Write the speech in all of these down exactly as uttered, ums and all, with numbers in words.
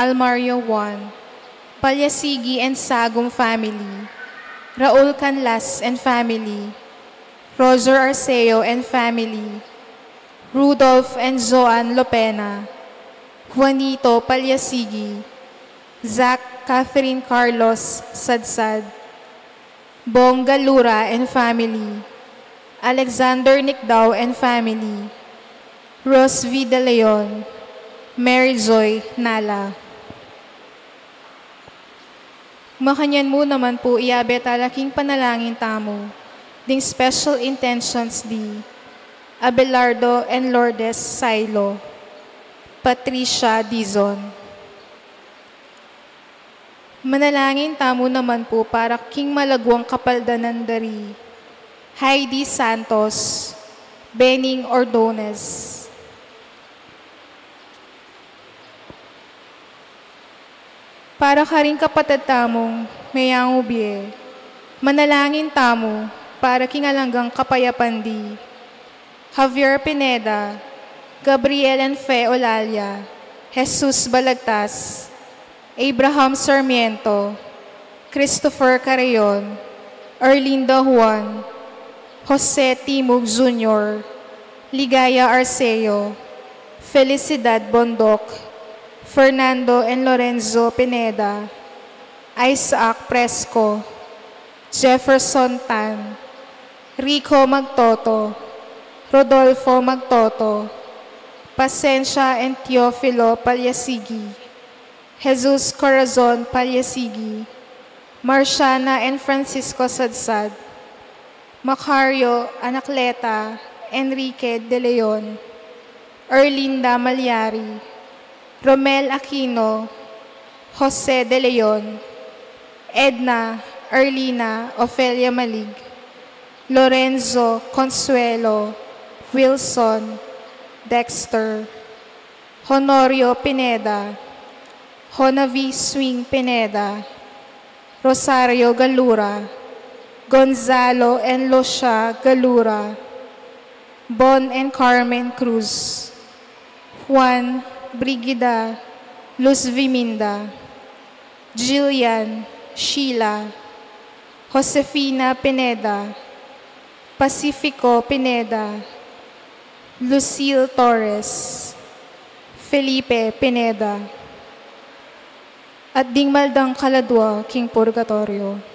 Almario Juan, Palyasigi and Sagum family, Raul Canlas and family, Roger Arceo and family, Rudolph and Joan Lopena, Juanito Palyasigi, Zach Catherine Carlos Sadsad, Bong Galura and family, Alexander Nicdao and family, Rose V. De Leon, Mary Joy Nala. Makanyan mu naman pu, iyabe tala king panalangin tamu ding special intentions di Abelardo and Lourdes Sailo, Patricia Dizon. Manalangin tamu naman pu para king malagwang kapaldanan da ri Heidi Santos, Bening Ordonez. Para karing kapatad tamung meyangu bie, manalangin tamu para king alang anggang kapayapan di Javier Pineda, Gabriel and Fe Olalia, Jesus Balagtas, Abraham Sarmiento, Christopher Carreon, Erlinda Juan, Jose Timug Junior, Ligaya Arceo, Felicidad Bondoc, Fernando and Lorenzo Pineda, Isaac Fresco, Jefferson Tan, Rico Magtoto, Rodolfo Magtoto, Pasensia and Teofilo Palyasigi, Jesus Corazon Palyasigi, Marciana and Francisco Sadsad, Macario Anacleta, Enrique De Leon, Erlinda Malyari, Romel Aquino, Jose De Leon, Edna Erlina Ofelia Malig, Lorenzo Consuelo, Wilson, Dexter, Honorio Pineda, Honavi Swing Pineda, Rosario Galura, Gonzalo and Lucia Galura, Bon and Carmen Cruz, Juan, Brigida, Luz Viminda, Jillian, Sheila, Josefina Pineda, Pacifico Pineda, Lucille Torres, Felipe Pineda, at ding maldang kaladua king purgatoryo.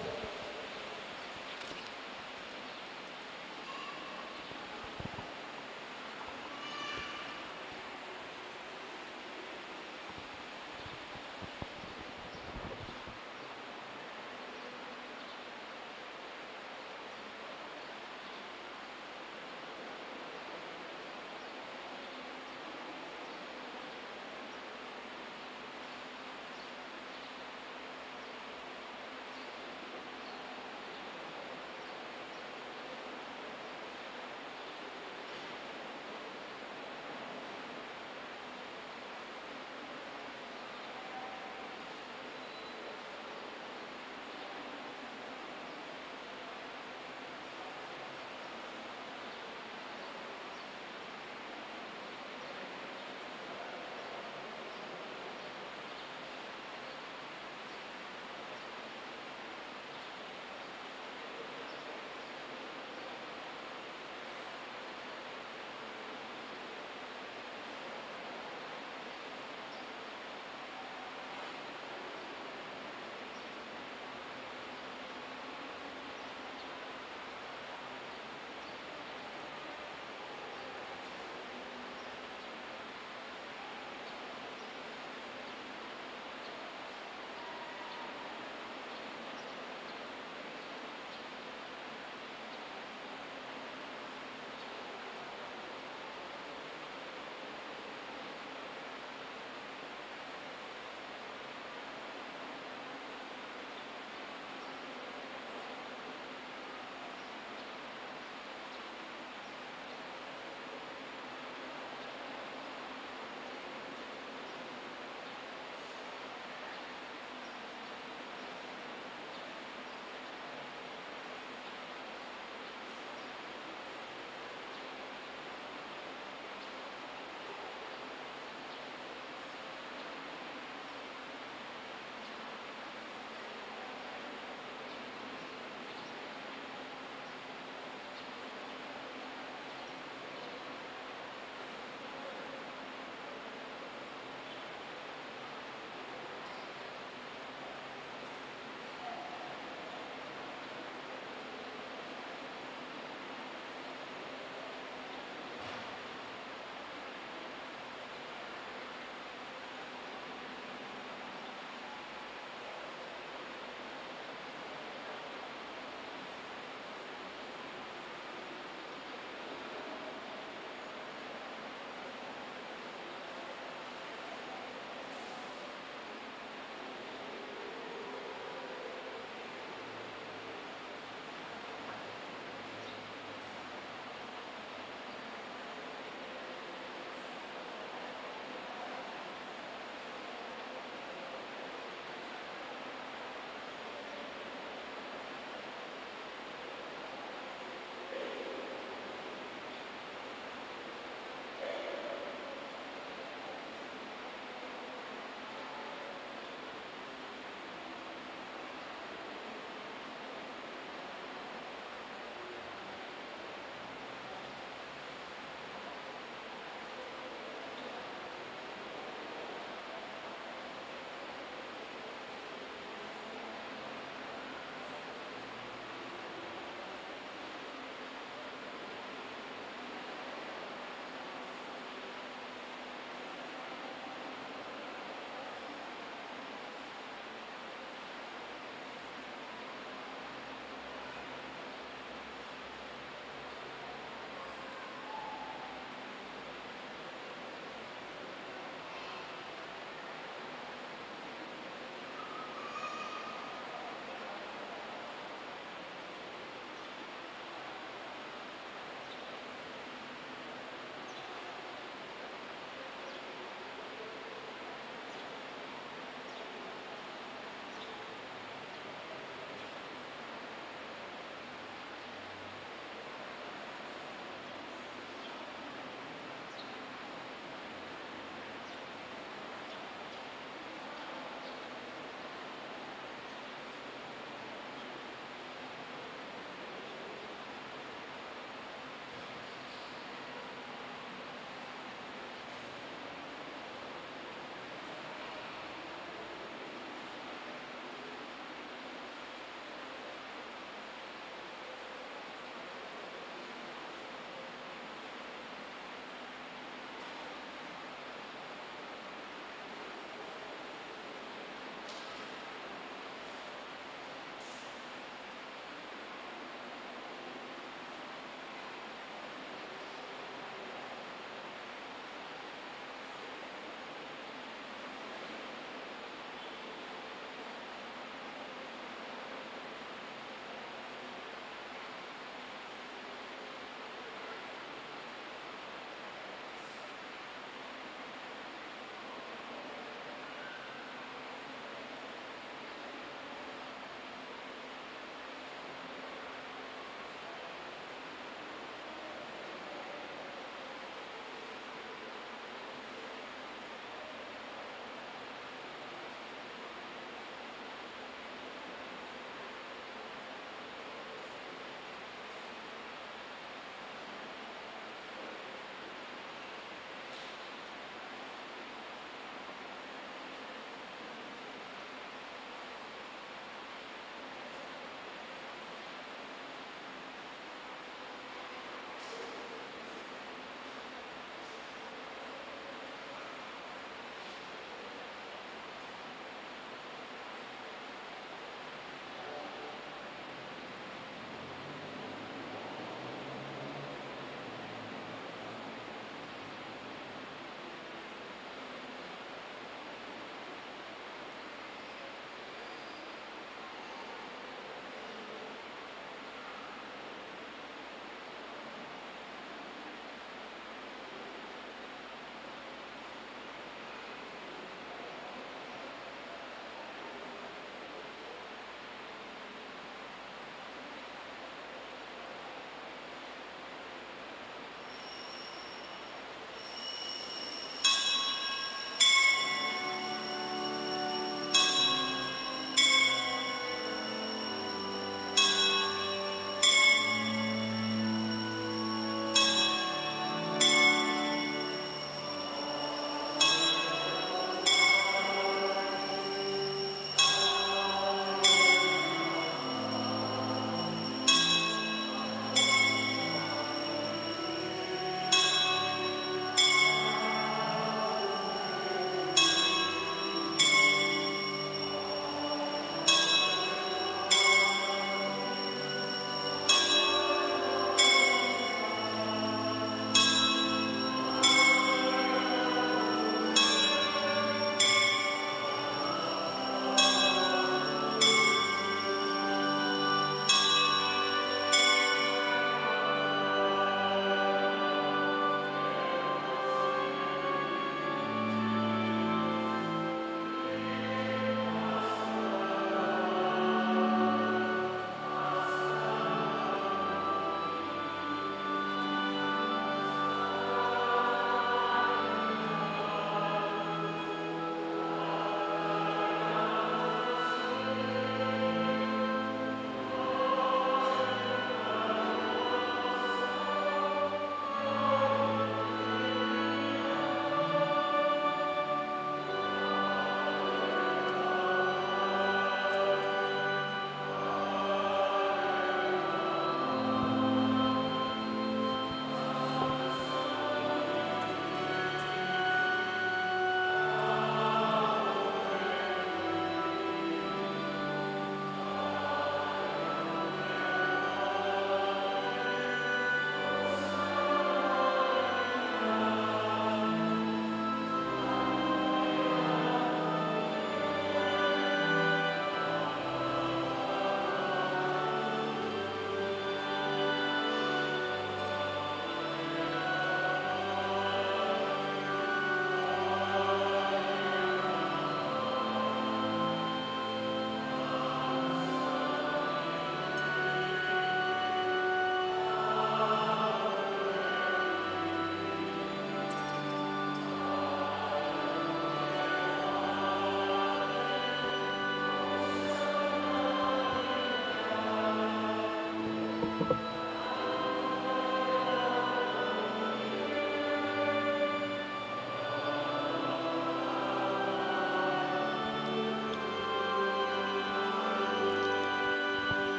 King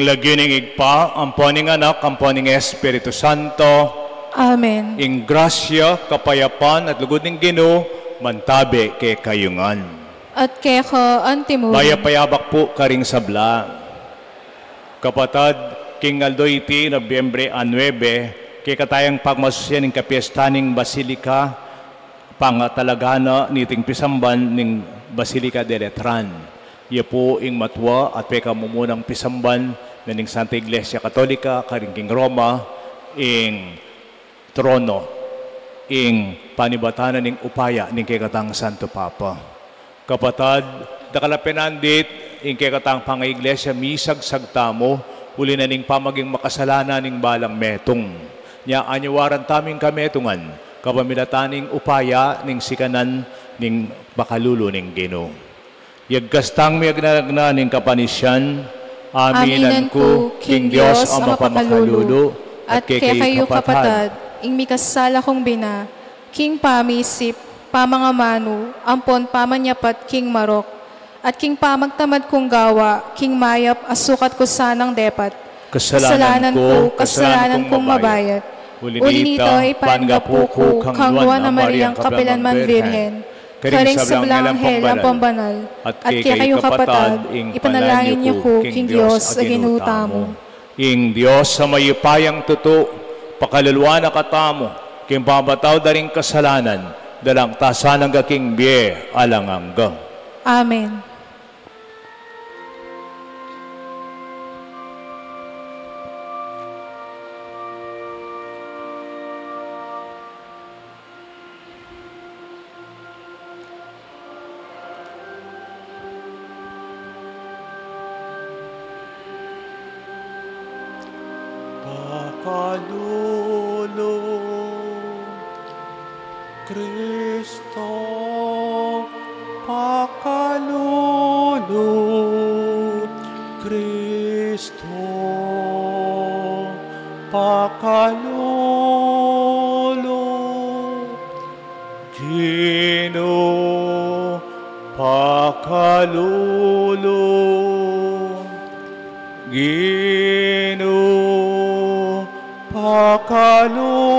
lagyu ning Ibpa, ampo ning Anak, ampo ning Espiritu Santo. Amen. Ing grasya, kapayapan, at lugud ning Ginu, mantabe kekayu ngan. At keka antimu rin. Mayap a yabak pu karing sabla. Kapatad, king aldo iti, Nobyembre a nuebe, kekatayang pagmasusian ing kapiestan ning Basilika, pangatalagan na niting pisamban ning Basilica de Letran. Iya pu ing matua at pekamumunang pisamban na ning Santa Iglesia Katolika karin king Roma, ing trono, ing panibatan na ning upaya ning kekatang Santo Papa. Kapatad, dakal a penandit, ing kekatang pangaiglesia misagsag tamu, uli na ning pamaging makasalanan ning balang metung. Nya anyawaran tamu ing kametungan, kapamilatan ning upaya ning sikanan ning makalulu ning Ginu. Yagkas tang miyagnanagna ning kapanisian, aminan ku king Dios a mapakalulu, at kekayu kapatad, ing mikasala kung bina, king pamisip, pamangamanu, ampon pamanyapat king marok, at king pamagtamad kung gawa, king mayap a sukat ku sanang depat. Kasalanan ku, kasalanan kung mabayat. Uli nita, ipanggapu ku kang Nuan a Mariang kapilanman Virgen, karing sablang anghel ampon banal, at kekayu kapatad, ipanalangin yu ku king Dios a Ginu tamu. Ing Dios a mayupayang tutu, pakaluluan na katamu, king pamamatawad da ring kasalanan, dalang tasan angga king bie alang angga. Amen. Pakalulu, Kristo, pakalulu, Kristo, pakalulu. Ginu, pakalulu. Ginu, pakalulu.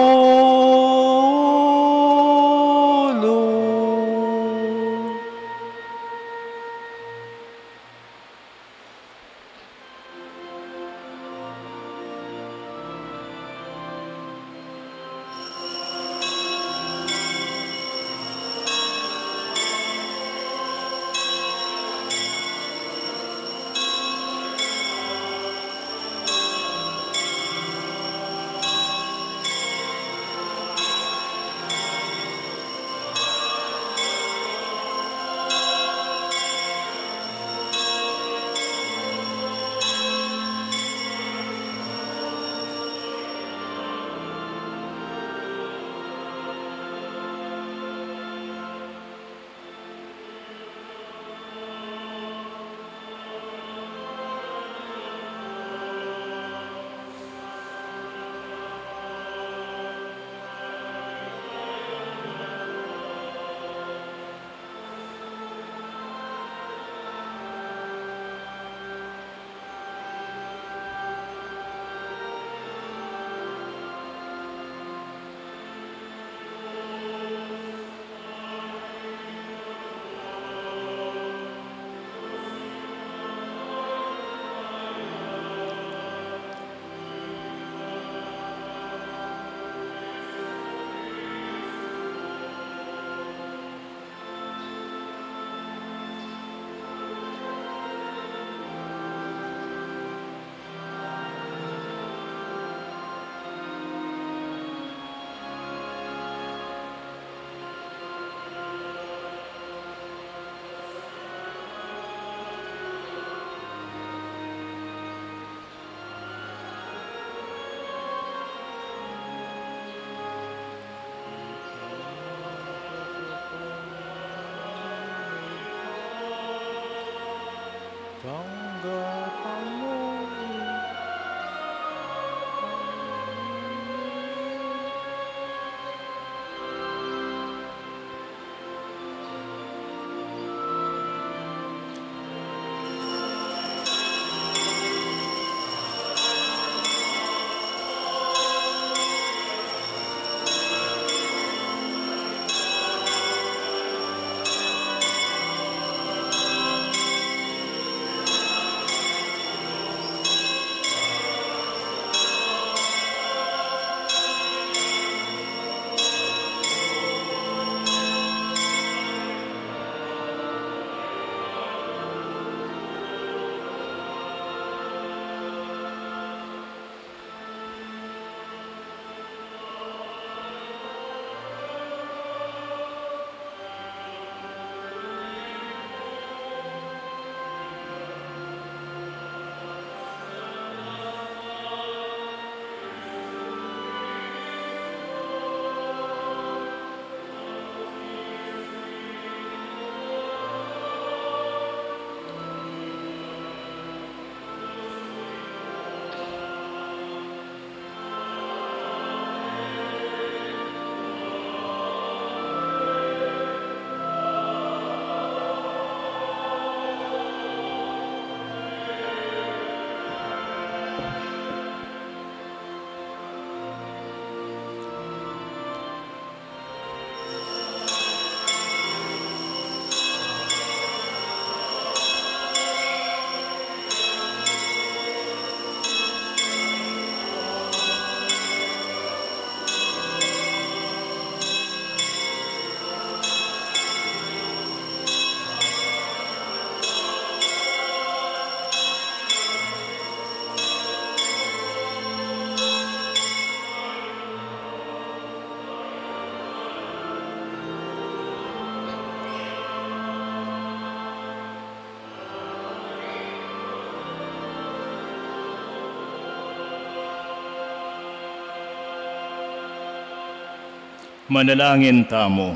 Manalangin tamu.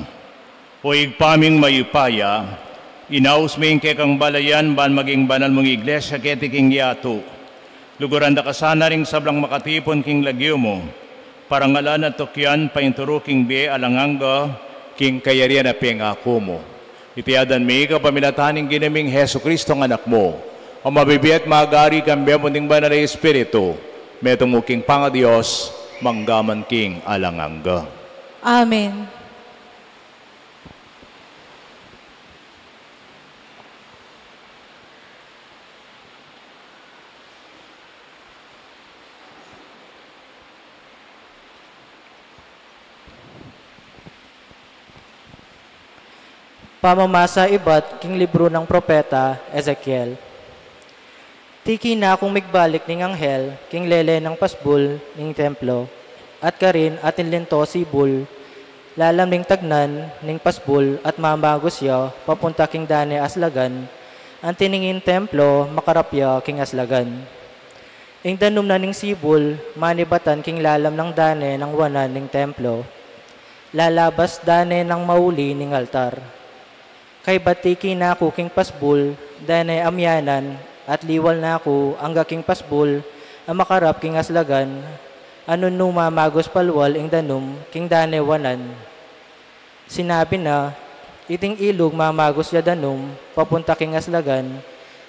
O Ibpa ming mayupaya, inaus me ing kekang balayan ban maging banal mung iglesia keti king yatu. Luguran da ka sana ring sablang makatipun king lagyu mu, parangalan at tukyan painturu king bie alang angga king kayarian a pengaku mu. Iti aduan mi kapamilatan ning Ginu ming Jesucristo a Anak mu, a mabibie at magari kambe mu ning Banal a Espiritu, metung mu king pangaDios, mangga man king alang angga. Amen. Pamamasa ibat king libru nang propeta Ezekiel. Tiki na kung migbalik ning anghel king lele nang pasbul ning templo, at karin atin linto sibul lalam ning tagnan ning pasbul at mamagus ya papunta king dane aslagan, anti ning ing templo makarap ya king aslagan. Ing danum na ning sibul manibatan king lalam nang dane nang wanan ning templo, lalabas dane nang mauli ning altar. Kaybat tiki na ku king pasbul, dane a miyanan, at liwal na ku angga king pasbul a makarap king aslagan, a nung nu mamagus palual ing danum king dane wanan. Sinabi na, iting ilug mamagus ya danum papunta king aslagan,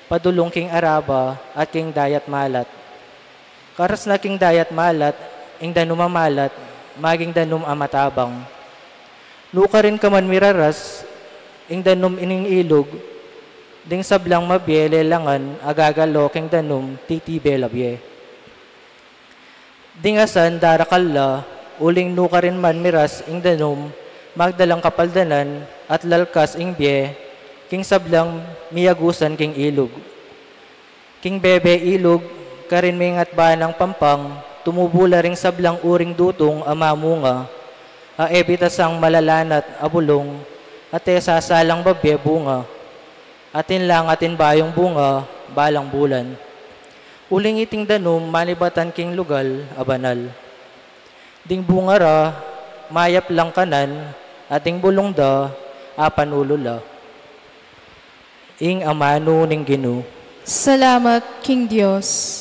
padulung king Araba at king Dayat Malat. Karas na king Dayat Malat, ing danum a malat maging danum a matabang. Nukarin ka man miraras ing danum ining ilug, ding sablang mabie lelangan a gagalo king danum titibe labie. Ding asan darakal la, uling nukarin man miras ing danum magdalang kapaldanan at lalkas ing bie king sablang miyagusan king ilug. King bebe ilug, karin mingat banang pampang, tumubu la ring sablang uring dutung a mamunga, a e bitasang malalanat a bulung, at e sasalang babie bunga, atin lang atin bayung bunga balang bulan. Uling iting danum manibatan king lugal a banal. Ding bunga ra mayap lang kanan, at ding bulung da apanulu la. Ing amanu ning Ginu. Salamat king Dios.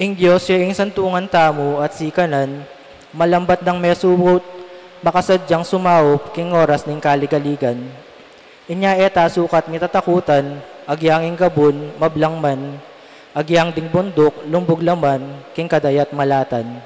Ing Dios ya ing santungan tamu at sikanan, malambat nang mesubut, makasadyang sumaup king oras ning kaligaligan. Inya e ta sukat mitatakutan, agyang ing kabun mablang man, agyang ding bunduk lumbug la man king kadayat malatan.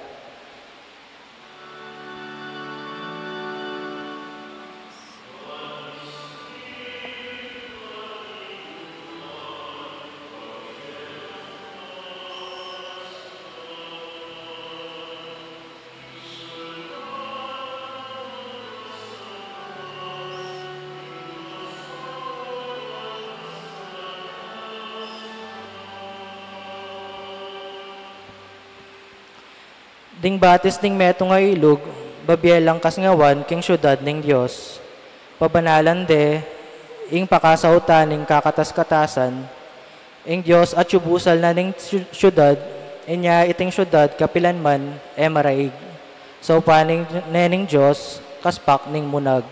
Ding batis ning metung a ilug, babie lang kasngawan king siudad ning Dios. Pabanalan de ing pakasautan ning kakatas-katasan, ing Dios atyu busal na ning siu-, siudad, inya iting siudad kapilan man e maraig. Saupan ne ning Dios, kaspak ning munag.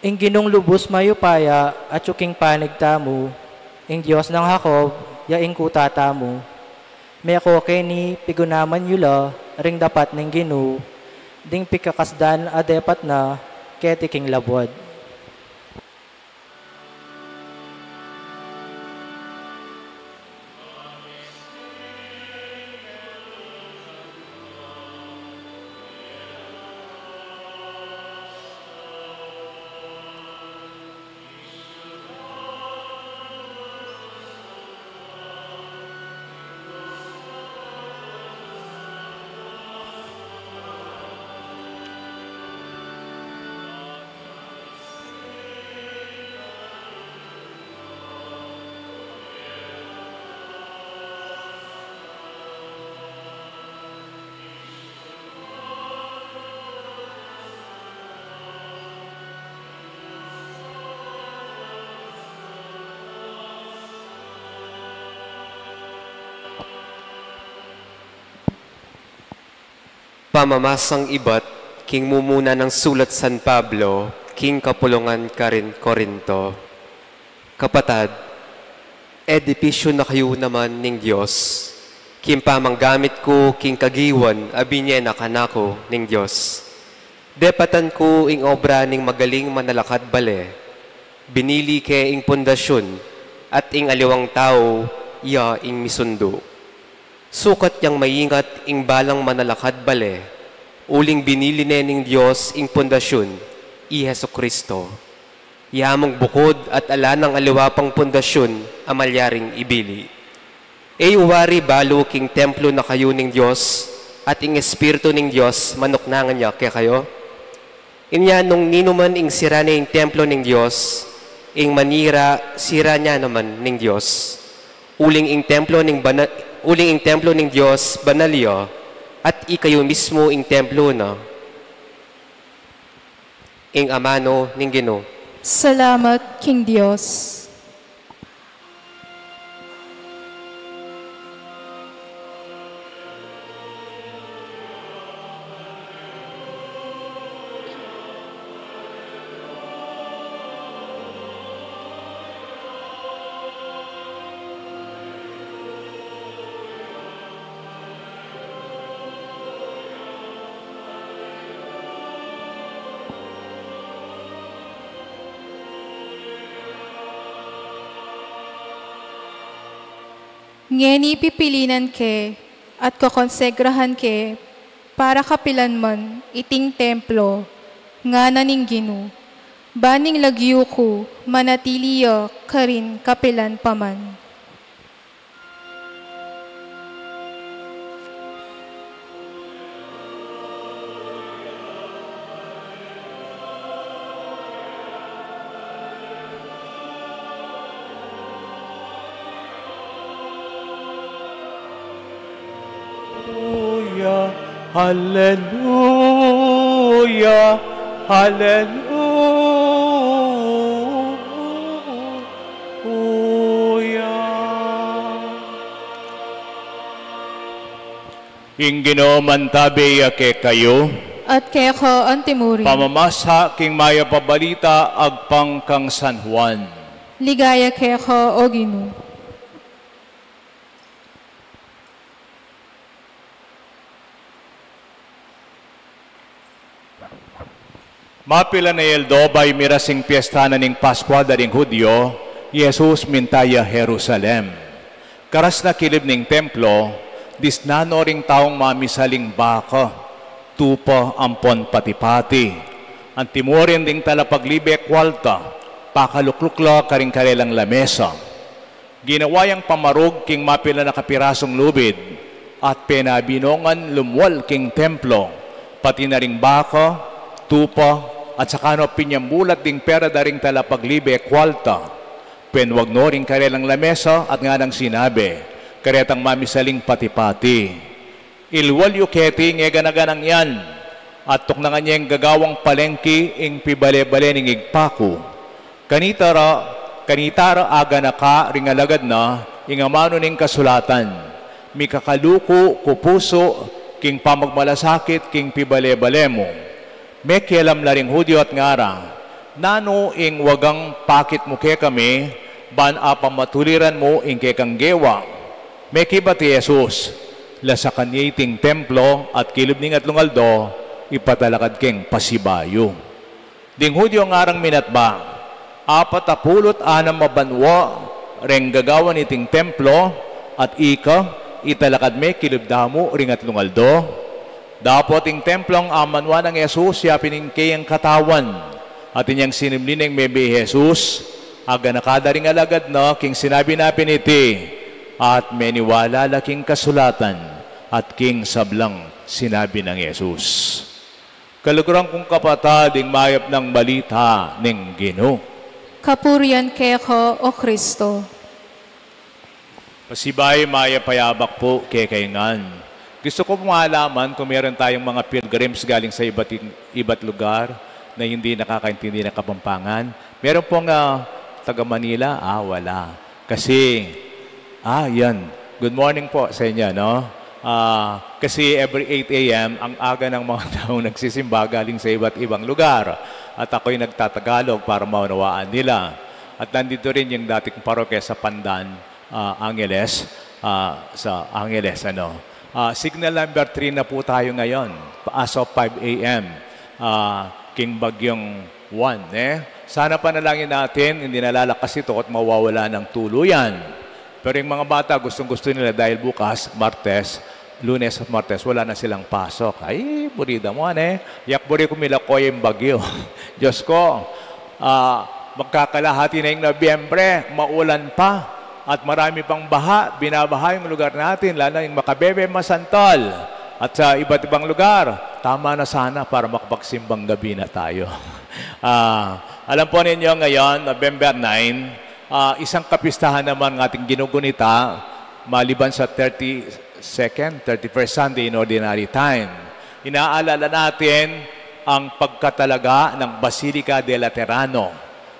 Ing Ginung lubus mayupaya atyu king panig tamu, ing Dios nang Jacob, ya ing kuta tamu. Meko keni pigunaman yu la ring dapat ning Ginu, ding pikakasdan a depat na keti king labuad. Pamamasang ibat king mumuna nang sulat San Pablo king kapulungan karin Corinto. Kapatad, edipisyu na kayu naman ning Dios, king pamanggamit ku king kagiwan a binie na kanaku ning Dios. Depatan ku ing obra ning magaling manalakad bale. Binili ke ing pundasyun, at ing aliwang tau, iya ing misundu. Sukat yang maingat ing balang manalakad bale, uling binili ne ning Dios ing pundasyun, i Jesucristo. Ya mung bukud at ala nang aliwa pang pundasyun a malyaring ibili. E yu wari balu king templo na kayu ning Dios, at ing Espiritu ning Dios manuknangan ya kekayu? Inya nung ninuman ing sira ne ing templo ning Dios, ing manira sira ne naman ning Dios. Uling ing templo ning bana-, uling ing templo ning Dios banal ya, at ikayu mismu ing templo na. Ing amanu ning Ginu. Salamat king Dios. Ngeni pipilinan ke at kokonsegrahan ke para kapilan man iting templo, ngana ning Ginu, ban ing lagyu ku manatili ya karin kapilan pa man. Haleluya, haleluya, haleluya. Ing Ginu mantabe ya kekayu. At keka antimurin. Pamamasa king mayap a balita agpang kang San Juan. Ligaya keka, O Ginu. Mapilan a aldo bayu miras ing piesta na ning Paskua da ring Judio, i Jesus minta ya Jerusalem. Karas na kilib ning templo, disnan no ring taung mamisaling baka, tupa ampon pati-pati. Antimurin ding talapaglibe kualta, pakalukluk la karing karelang lamesa. Ginawa yang pamarug king mapilan a kapirasung lubid, at penabinungan lumual king templo, pati na ring baka, tupa, at saka no pinyambulat ding pera da ring talapaglibe kualta. Penwag no ring karelang lamesa at nganang sinabi, karetang mamisaling pati-pati, Ilual yu keti ing gana-ganang yan, at tuknangan ye ing gagawang palengki ing pibale-bale ning Ibpa ku. Kanita ra, kanita ra aganaka ring alagad na ing amanu ning kasulatan, Mikakaluku ku pusu king pamagmalasakit king pibale-bale mu. Mekialam la ring Judio at ngara, Nanu ing wagang pakit mu kekami, ban apamatuliran mu ing kekang gewa? Mekibat i Jesus, lasakan ye iting templo at kilub ning atlung aldo, ipatalakad keng pasibayu. Ding Judio ngarang minatba, apat a pulu't anam a banua reng gagawan iting templo, at ika, italakad me kilub da mu ring atlung aldo? Dapot ing templong amanwa nang Jesus, ya pin ing keyang katawan, at inyang sinubli neng mebie i Jesus, aganaka da ring alagad na king sinabi na pin iti, at meniwala la king kasulatan at king sablang sinabi nang Jesus. Kaluguran kung kapatad, ing mayap nang balita ning Ginu. Kapurian keka, O Kristo. Pasibayu, mayap a yabak pu kekayu ngan. Gusto ko pong malaman kung meron tayong mga pilgrims galing sa iba't, iba't lugar na hindi nakakaintindi ng Kapampangan. Meron pong, ah, taga Manila? Ah, wala. Kasi, ah, yan. Good morning po sa inyo, no? Ah, kasi every eight a m, ang aga ng mga taong nagsisimba galing sa iba't ibang lugar. At ako'y nagtatagalog para maunawaan nila. At nandito rin yung dating parokya sa Pandan, ah, Angeles, ah, sa Angeles, ano. Ah, signal number three na po tayo ngayon, as of five a m, ah, king Bagyong Juan, eh. Sana panalangin natin, hindi na lalakas ito at mawawala ng tuluyan. Pero yung mga bata, gustong-gusto nila dahil bukas, Martes, Lunes at Martes, wala na silang pasok. Ay, buri da mu, ane. Yak buri ku milakoy ing bagyo. Diyos ko, ah, magkakalahati na ing Nobyembre, maulan pa. At marami pang baha, binabaha yung lugar natin, lalo na yung Macabebe, Masantol, at sa iba't ibang lugar. Tama na sana para makapagsimbang gabi na tayo. Ah, alam po ninyo ngayon, November nine, ah, isang kapistahan naman ng ating ginugunita, maliban sa thirty-second, thirty-first Sunday in Ordinary Time. Inaalala natin ang pagkatalaga ng Basilica de Laterano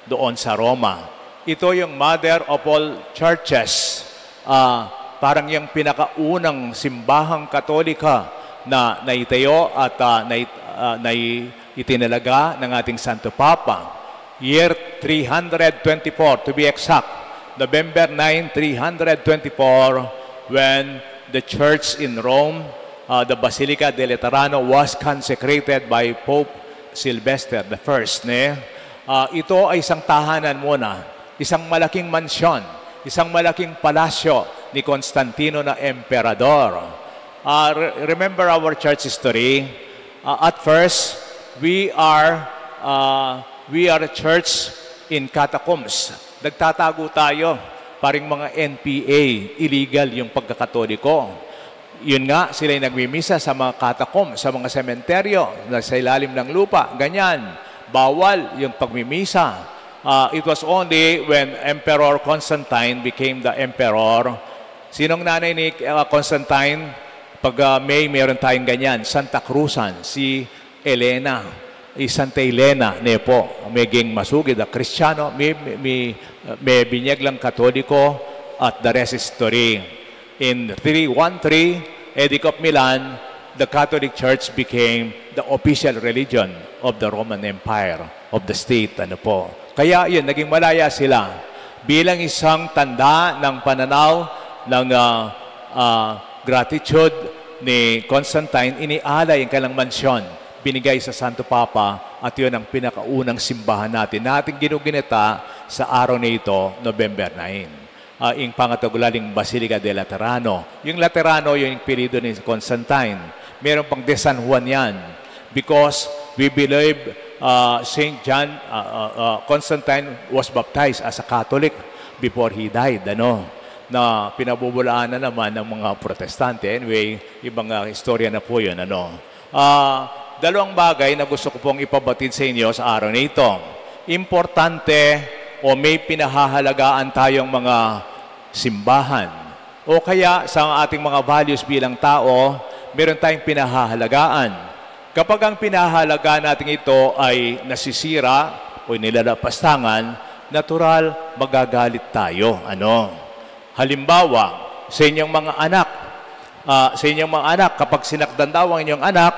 doon sa Roma. Ito yung mother of all churches. Ah, parang yung pinakaunang simbahang Katolika na naitayo at, ah, nai-, ah, nai-, itinalaga ng ating Santo Papa. Year three hundred twenty-four, to be exact, November nine, three hundred twenty-four, when the church in Rome, uh, the Basilica de Laterano, was consecrated by Pope Sylvester the First, ne? Uh, ito ay isang tahanan muna, isang malaking mansyon, isang malaking palasyo ni Constantino na emperador. Uh, re-, remember our church history. Uh, at first, we are, uh, we are a church in catacombs. Nagtatago tayo, paring mga N P A, illegal yung pagkakatoliko. Yun nga, sila'y nagmimisa sa mga catacombs, sa mga sementeryo, na sa ilalim ng lupa, ganyan. Bawal yung pagmimisa. Uh, it was only when Emperor Constantine became the emperor. Sinong nanay ni, uh, Constantine? Pag, ah, May, meron tayong ganyan, Santa Cruzan, si Elena, i Santa Elena, ne po, meging masugid a Kristiyano, me, me, me, me binyag lang Katoliko, at the rest is history. In three one three, Edict of Milan, the Catholic Church became the official religion of the Roman Empire, of the state, ano po. Kaya yun, naging malaya sila. Bilang isang tanda ng pananaw ng, ah, ah, gratitude ni Constantine, inialay ang kanilang mansyon, binigay sa Santo Papa, at yun ang pinakaunang simbahan natin, nating ginuginita sa araw na ito, November nine. Ah, ing pangatagulaling Basilica de Laterano. Yung Laterano, yung apelyido ni Constantine. Meron pang de San Juan yan. Because we believe, ah, Saint John, ah, ah, ah, Constantine was baptized as a Catholic before he died, ano? Na pinabubulaan na naman ng mga Protestante. Anyway, ibang, ah, istorya na po yun, ano? Ah, dalawang bagay na gusto ko pong ipabatid sa inyo sa araw na ito. Importante o may pinahahalagaan tayong mga simbahan. O kaya sa ating mga values bilang tao, meron tayong pinahahalagaan. Kapag ang pinahahalagaan natin ito ay nasisira o nilalapastangan, natural, magagalit tayo. Ano? Halimbawa, sa inyong mga anak, ah, sa inyong mga anak, kapag sinaktan daw ang inyong anak,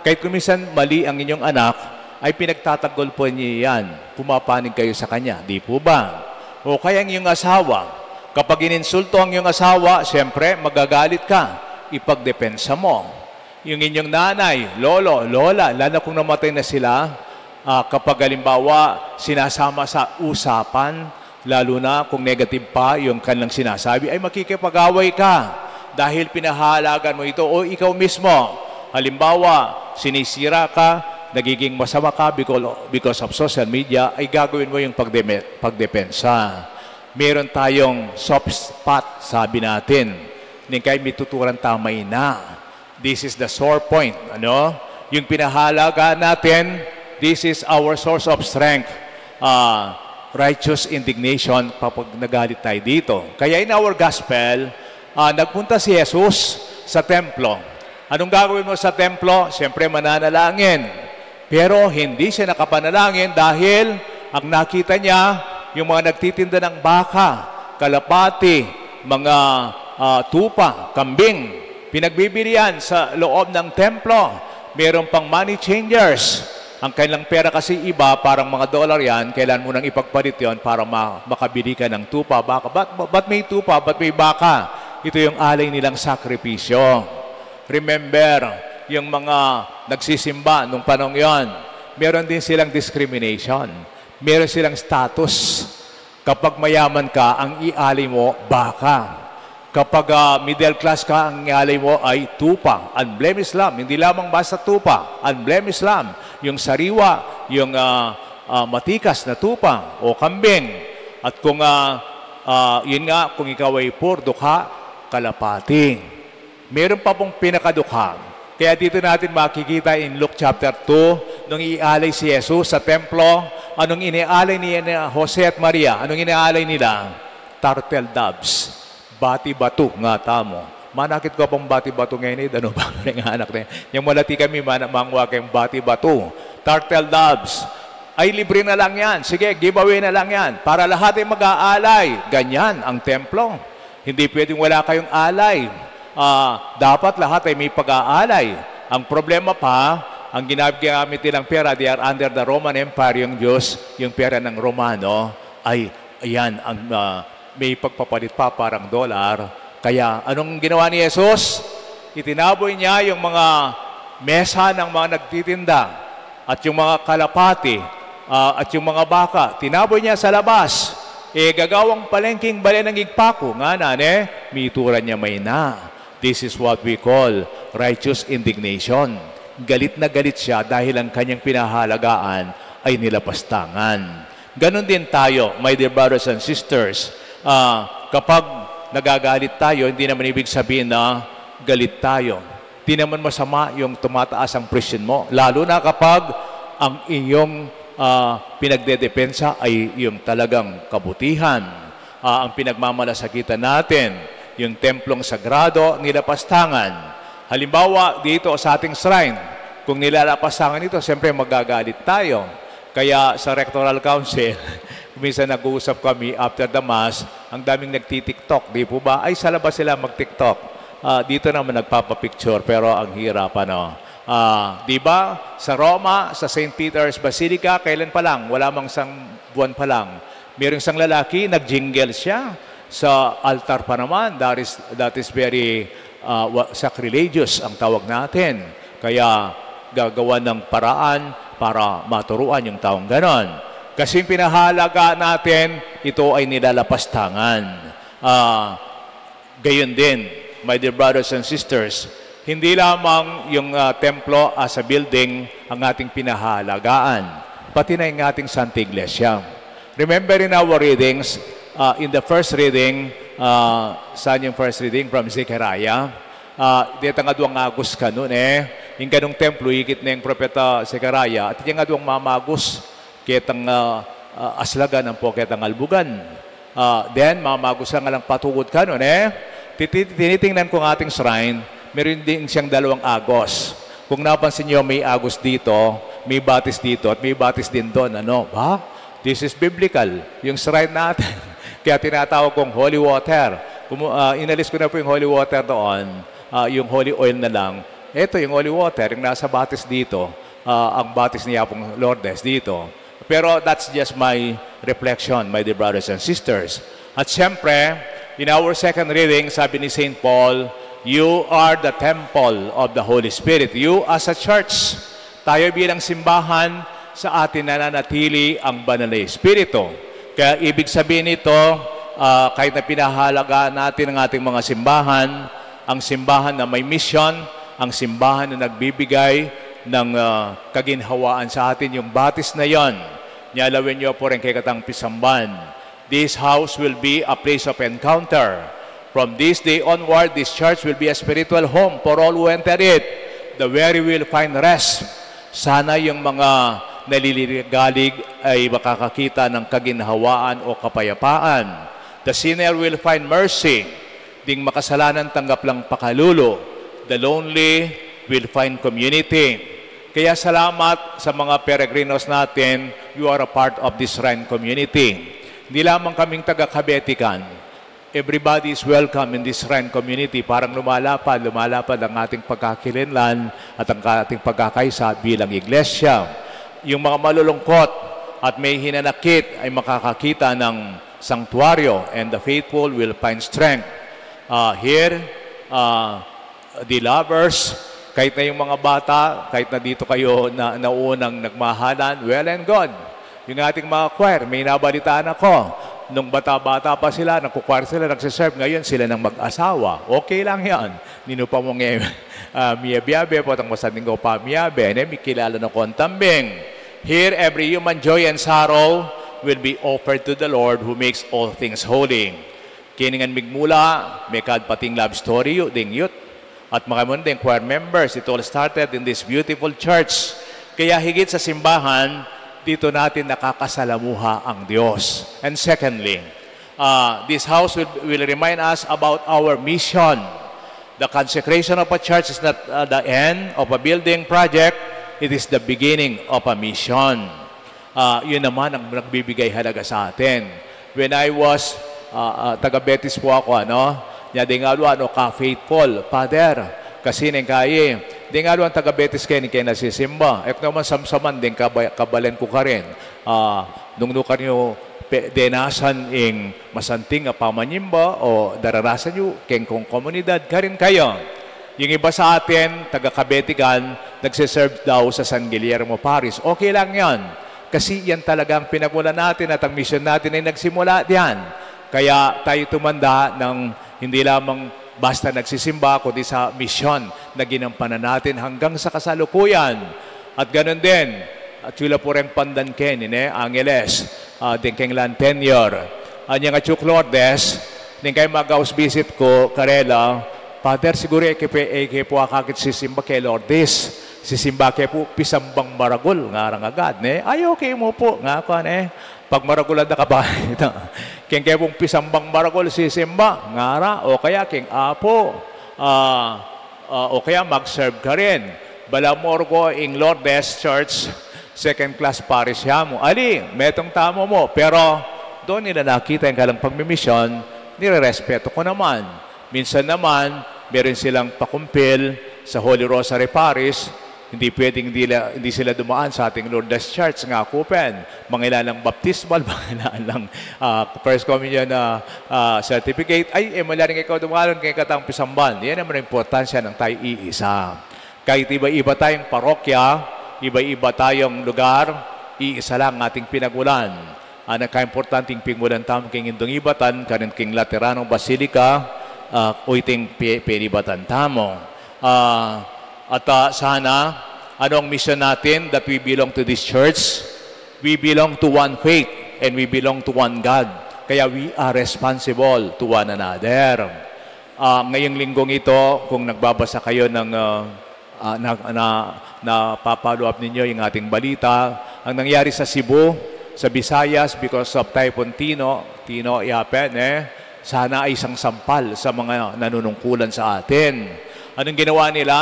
kahit kung minsan mali ang inyong anak, ay pinagtatanggol po niyo yan. Pumapanig kayo sa kanya, di po ba? O kaya ang iyong asawa, kapag ininsulto ang iyong asawa, siyempre, magagalit ka. Ipagdepensa mo. Yung inyong nanay, lolo, lola, lalo na kung namatay na sila, ah, kapag halimbawa, sinasama sa usapan, lalo na kung negative pa yung kanilang sinasabi, ay makikipag-away ka dahil pinahalagan mo ito o ikaw mismo. Halimbawa, sinisira ka, nagiging masama ka because, because of social media, ay gagawin mo yung pagdeme-, pagdepensa. Meron tayong soft spot, sabi natin. Ning kay mituturan tamay na. This is the sore point, ano? Yung pinahalaga natin, this is our source of strength. Ah, righteous indignation kapag nagalit tayo dito. Kaya in our gospel, ah, nagpunta si Jesus sa templo. Anong gagawin mo sa templo? Siyempre, mananalangin. Pero hindi siya nakapanalangin dahil ang nakita niya, yung mga nagtitinda ng baka, kalapati, mga, ah, tupa, kambing, pinagbibilian sa loob ng templo. Meron pang money changers. Ang kanilang pera kasi iba, parang mga dollar yan, kailan mo nang ipagpalit yon para ma-, makabili ka ng tupa, baka. Ba't, ba't may tupa? Ba't may baka? Ito yung alay nilang sakripisyo. Remember, yung mga nagsisimba nung panahon yon, meron din silang discrimination. Meron silang status. Kapag mayaman ka, ang ialay mo, baka. Kapag, ah, middle class ka, ang ialay mo ay tupa, unblemished lamb. Hindi lamang basta tupa, unblemished lamb. Yung sariwa, yung, ah, ah, matikas na tupa o kambing. At kung, ah, ah, yun nga, kung ikaw ay poor, dukha, kalapati. Meron pa pong pinakadukha. Kaya dito natin makikita in Luke chapter two, nung ialay si Jesus sa templo, anong inialay ni, ni Jose at Maria? Anong inialay nila? Turtle doves. Bati-batu nga tamo. Manakit ko pang bati-batu ngayon, eh, dano ba ang anak na yan? Yung malati kami, mana-, mangwa kayong bati-batu. Turtle doves. Ay, libre na lang yan. Sige, giveaway na lang yan. Para lahat ay mag-aalay. Ganyan ang templo. Hindi pwedeng wala kayong alay. Ah, dapat lahat ay may pag-aalay. Ang problema pa, ang ginagamit nilang pera, they are under the Roman Empire, yung Diyos, yung pera ng Romano, ay, ayan, ang, ah, may pagpapalit pa, parang dolar. Kaya, anong ginawa ni Jesus? Itinaboy niya yung mga mesa ng mga nagtitinda at yung mga kalapati, ah, at yung mga baka, tinaboy niya sa labas. E, gagawang palengking bale ng Ibpa ku, ngana ne, mituran niya maina. This is what we call righteous indignation. Galit na galit siya dahil ang kanyang pinahalagaan ay nilapastangan. Ganun din tayo, my dear brothers and sisters. Ah, kapag nagagalit tayo, hindi naman ibig sabihin na galit tayo. Di naman masama yung tumataas ang presyon mo, lalo na kapag ang iyong, ah, pinagdedepensa ay yung talagang kabutihan. Ah, ang pinagmamalasakitan natin, yung templong sagrado, nilapastangan. Halimbawa, dito sa ating shrine, kung nilalapastangan ito, siyempre magagalit tayo. Kaya sa Rectoral Council, minsan nag-uusap kami after the Mass, ang daming nagti-TikTok, di po ba? Ay, sa labas sila mag-TikTok. Ah, dito naman nagpapapicture, pero ang hirap, ano. Ah, di ba? Sa Roma, sa Saint Peter's Basilica, kailan pa lang? Wala mang isang buwan pa lang. Merong isang lalaki, nag-jingle siya. Sa altar pa naman, that is, that is very, ah, wa-, sacrilegious ang tawag natin. Kaya gagawa ng paraan para maturuan yung taong ganon. Kasi yung pinahalaga natin, ito ay nilalapastangan. Ah, gayon din, my dear brothers and sisters, hindi lamang yung, ah, templo as a building ang ating pinahalagaan, pati na yung ating Santa Iglesia. Remember in our readings, ah, in the first reading, ah, saan yung first reading? From Zechariah. Ah, detang aduang agus kanu, e. Ing kanung templo, ikit ne ing propeta Zechariah, at detang aduang mamagus, ketang, ah, ah, aslagan ampo ketang albugan. Ah, then, mamagus ka nga lang patugud kanu, e. Titi-, tinitingnan ko ing ating shrine, meron din siyang dalawang agus. Kung napansin niyo, may agus dito, may batis dito, at may batis din doon. Ano? Ba? This is biblical. Yung shrine natin. Kaya tinatawag kong holy water. Kumu-, ah, inalis ko na po yung holy water doon. Ah, yung holy oil na lang. Ito, yung holy water, yung nasa batis dito. ah, ang batis ni Apong Lourdes dito. Pero that's just my reflection, my dear brothers and sisters. At siyempre, in our second reading, sabi ni Saint Paul, "You are the temple of the Holy Spirit." You as a church, tayo bilang simbahan, sa atin nananatili ang Banal na Espiritu. Kaya ibig sabihin nito, ah, kahit na pinahalaga natin ang ating mga simbahan, ang simbahan na may misyon, ang simbahan na nagbibigay ng, ah, kaginhawaan sa atin, yung batis na yon. Nyalawen nyo po rin kay katang pisamban. This house will be a place of encounter. From this day onward, this church will be a spiritual home for all who enter it. The weary will find rest. Sana yung mga naliligalig ay makakakita ng kaginhawaan o kapayapaan. The sinner will find mercy. Ding makasalanan tanggap lang pakalulu. The lonely will find community. Kaya salamat sa mga peregrinos natin, you are a part of this Shrine community. Hindi lamang kaming taga Kabetikan. Everybody is welcome in this Shrine community. Parang lumalapad, lumalapad ang ating pagkakilanlan at ang ating pagkakaisa bilang iglesia. Yung mga malulungkot at may hinanakit ay makakakita ng sanctuaryo, and the faithful will find strength. Ah, here, ah, the lovers, kahit na yung mga bata, kahit na dito kayo na, naunang nagmahalan, well and good. Yung ating mga choir, may nabalitaan ako, nung bata-bata pa sila, nagkukwar sila, nagsiserve, ngayon sila nang mag-asawa. Okay lang yan. Ninu pa mong, eh, ah, miyabiabe, potang masaning ko pa miyabe, ne, mikilala na ko ang tambing. Here, every human joy and sorrow will be offered to the Lord who makes all things holy. Kiningan migmula, mekad pating love story yu, ding youth. At makamun ding choir members, it all started in this beautiful church. Kaya higit sa simbahan, dito natin nakakasalamuha ang Diyos. And secondly, uh, this house will, will remind us about our mission. The consecration of a church is not, uh, the end of a building project, it is the beginning of a mission. Ah, yun naman ang nagbibigay halaga sa atin. When I was, ah, ah, taga Betis po ako, ano, nya ding alwa, ano, ka-faithful, Father, kasi neng kayi, ding alwa ang taga Betis kayi, kaya nasisimba. E ku naman samsaman, ding kaba-, kabalen ku karin. Ah, nung nu karin yu pe-, denasan ing masanting a pamanyimba o dararasan yu, keng kung komunidad, karin kayu. Yung iba sa atin, taga Kabetikan, nagsiserve daw sa San Guillermo Parish. Okay lang yan. Kasi yan talaga ang pinagmulan natin at ang misyon natin ay nagsimula diyan. Kaya tayo tumanda ng hindi lamang basta nagsisimba, kundi sa misyon na ginampanan natin hanggang sa kasalukuyan. At ganun din, at sila po rin pandan Kenny, ne? Angeles, ah, din keng Lantenor. Anyang atiu Lourdes, ning kay mag-house visit ku karela, "Father, siguru e ke pe, e ke pu akakit sisimba kay Lourdes. Sisimba ke pu, pisambang maragul," ngarang agad, ne? "Ay, okay mu pu," ngaku, ne? "Pag maragul a da ka pa ita. Keng ke pung pisambang maragul sisimba," ngara, o kaya keng apu, ah, ah, o kaya mag-serve karin. Balamu ing Lourdes Church, second class parish ya mu. Ali, metung tamu mu. Pero, dun nila nakita ing karelang pagmimisyon, nirerespetu ku naman. Minsan naman, meron silang pakumpil sa Holy Rosary Parish, hindi pwedeng hindi la-, hindi sila dumaan sa ating Lourdes Church, ngaku pen, mangailangan lang baptismal, mangailangan lang, ah, First Communion, ah, ah, certificate. Ay, e, mala rin ikaw dumalon keng katang pisamban. Yan naman ang importansya ng tayo iisa. Kahit iba-iba tayong parokya, iba-iba tayong lugar, iisa lang ating pinagmulan. Ang kaimportanteng pinagmulan tamu keng Indung Ibatan, karin keng Lateranong Basilica, ah, o iting pi-, pinibatan tamu. Ah, at, ah, sana, ano ang misyon natin that we belong to this church? We belong to one faith and we belong to one God. Kaya we are responsible to one another. Ah, ngayong linggong ito, kung nagbabasa kayo ng, ah, ah, na, na, napapalo up ninyo yung ating balita, ang nangyari sa Cebu, sa Visayas, because of Typhoon Tino, Tino, yapen, eh, sana ay isang sampal sa mga nanunungkulan sa atin. Anong ginawa nila?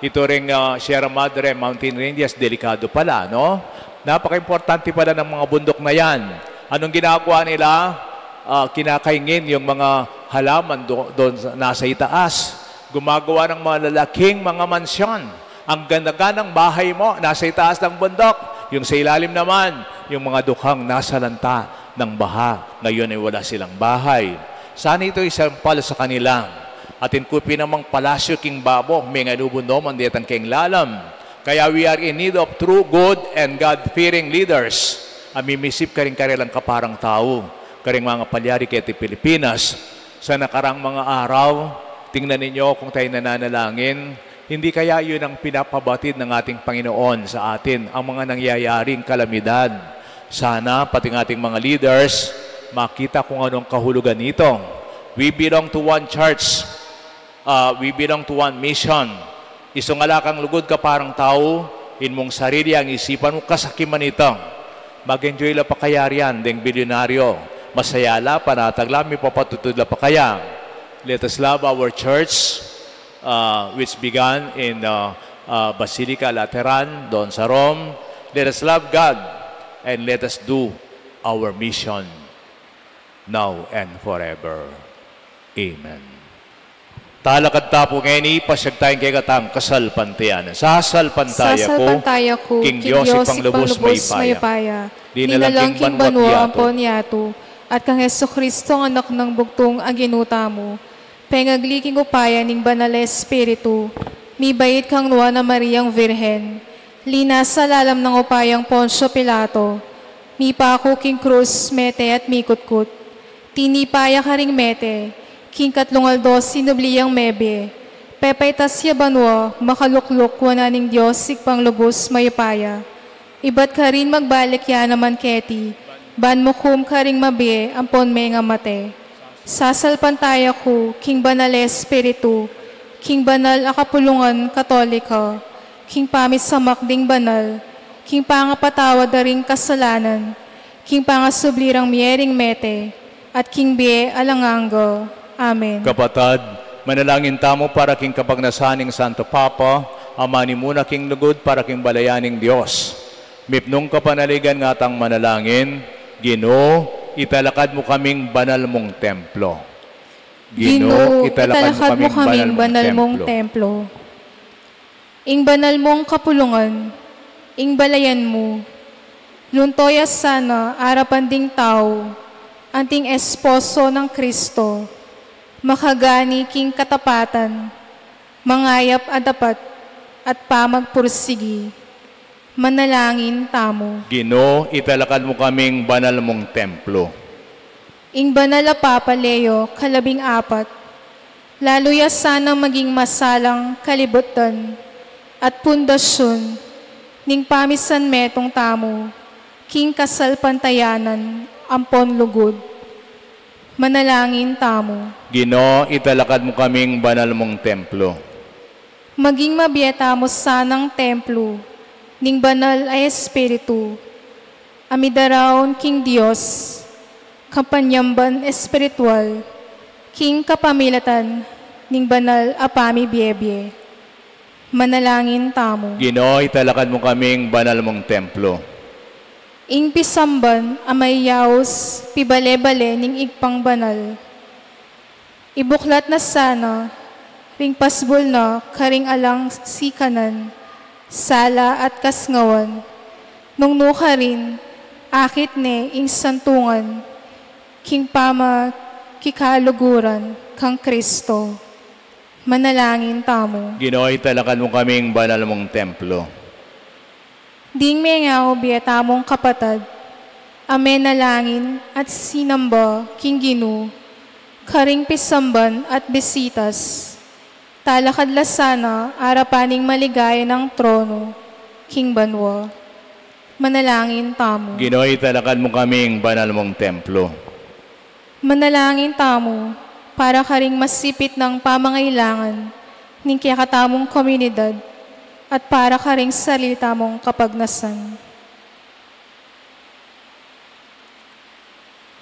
Ito ring, ah, Sierra Madre Mountain Ranges, delikado pala, no? Napaka-importante pala ng mga bundok na yan. Anong ginagawa nila? Ah, kinakaingin yung mga halaman do-, doon sa, nasa itaas. Gumagawa ng malalaking mga mansyon. Ang ganda-gandang bahay mo, nasa itaas ng bundok. Yung sa ilalim naman, yung mga dukhang nasalanta ng baha. Ngayon ay wala silang bahay. Sana ito'y sampal sa kanila. Atin ku pi namang palasyo king babo, menganubu no man detang keng lalam. Kaya we are in need of true, good, and God-fearing leaders. A mimisip karing karelang kaparang tau, karing mga palyari keti Pilipinas. Sa nakarang mga araw, tingnan ninyo kung tayo nananalangin, hindi kaya yun ang pinapabatid ng ating Panginoon sa atin, ang mga nangyayaring kalamidad? Sana pati ng ating mga leaders, makita kung anong kahulugan nito. We belong to one church. Ah, we belong to one mission. Isungal la kang lugud, kaparang tau, inmung sarili ang isipan mu, kasakiman ita. Mag-enjoy la pa kaya rian deng bilyonaryo. Masaya la, panatag la, mipapatutud la pa kaya. Let us love our church, uh, which began in, uh, uh, Basilica Lateran, doon sa Rome. Let us love God and let us do our mission now and forever. Amen. Talakad ta pu ngeni, pasyag tayang kekatang kasalpantayanan. Sasalpantaya ku, Sasalpantaya ku, king king Dios, Dios, Ibpang lubus mayupaya. Dinalang king banua ampon yatu, at kang Jesucristo, ang Anak nang bugtung a Ginu tamu, pengagli king upaya ning Banal a Espiritu, mibait kang Nuan a Mariang Virgen, linasa lalam nang upayang Poncio Pilato, mipaku king krus, mete at mikutkut. Tinipa ya karing mete, king katlung aldo sinubli yang mebie, pepaitas ya banua, makalukluk wanan ning Dios Ibpang lubus mayupaya. Ibat karin magbalik ya naman keti, ban mukum karing mabie ampon mengamate. Sasalpantaya ku king Banal a Espiritu, king banal a kapulungan Katolika, king pamisamak ding banal, king pangapatawad da ring kasalanan, king pangasubli rang mie ring mete, at king bie alang angga. Amen. Kapatad, manalangin tamu para king kapagnasan ning Santo Papa, a manimuna king lugud para king balayan ning Dios. Mipnung kapanaligan ngatang manalangin, Ginu, italakad mu kaming banal mung templo. Ginu, italakad mu kaming banal mung templo. Ing banal mung kapulungan, ing balayan mu, lunto ya sana arapan ding tau, anting esposo nang Kristo, makagani king katapatan, mangayap a dapat, at pamagpursigi. Manalangin tamu. Ginu, italakad mu kaming banal mung templo. Ing banal a Papa Leo kalabing apat, lalu ya sanang maging masalang kalibutdan at pundasyun ning pamisanmetung tamu king kasalpantayanan ampon lugud. Manalangin tamu. Ginu, italakad mu kaming banal mung templo. Maging mabie tamu sanang templo ning Banal a Espiritu, a midaraun king Dios, kapanyamban espiritual, king kapamilatan ning banal a pamibiebie. Manalangin tamu. Ginu, italakad mu kaming banal mung templo. Ing pisamban a mayaus pibale-bale ning Ibpang Banal, ibuklat na sana ring pasbul na karing alang sikanan, sala at kasngawan, nung nu karin akit ne ing santungan king pamakikaluguran kang Kristo. Manalangin tamu. Ginu, italakad mu kaming banal mung templo. Ding mengaubie tamung kapatad a menalangin at sinamba king Ginu karing pisamban at bisitas, talakad la sana arapan ning maligaya nang trono king banua. Manalangin tamu. Ginu, italakad mu kaming banal mung templo. Manalangin tamu para karing masipit nang pamangailangan ning kekatamung komunidad at para karing sarili tamung kapagnasan.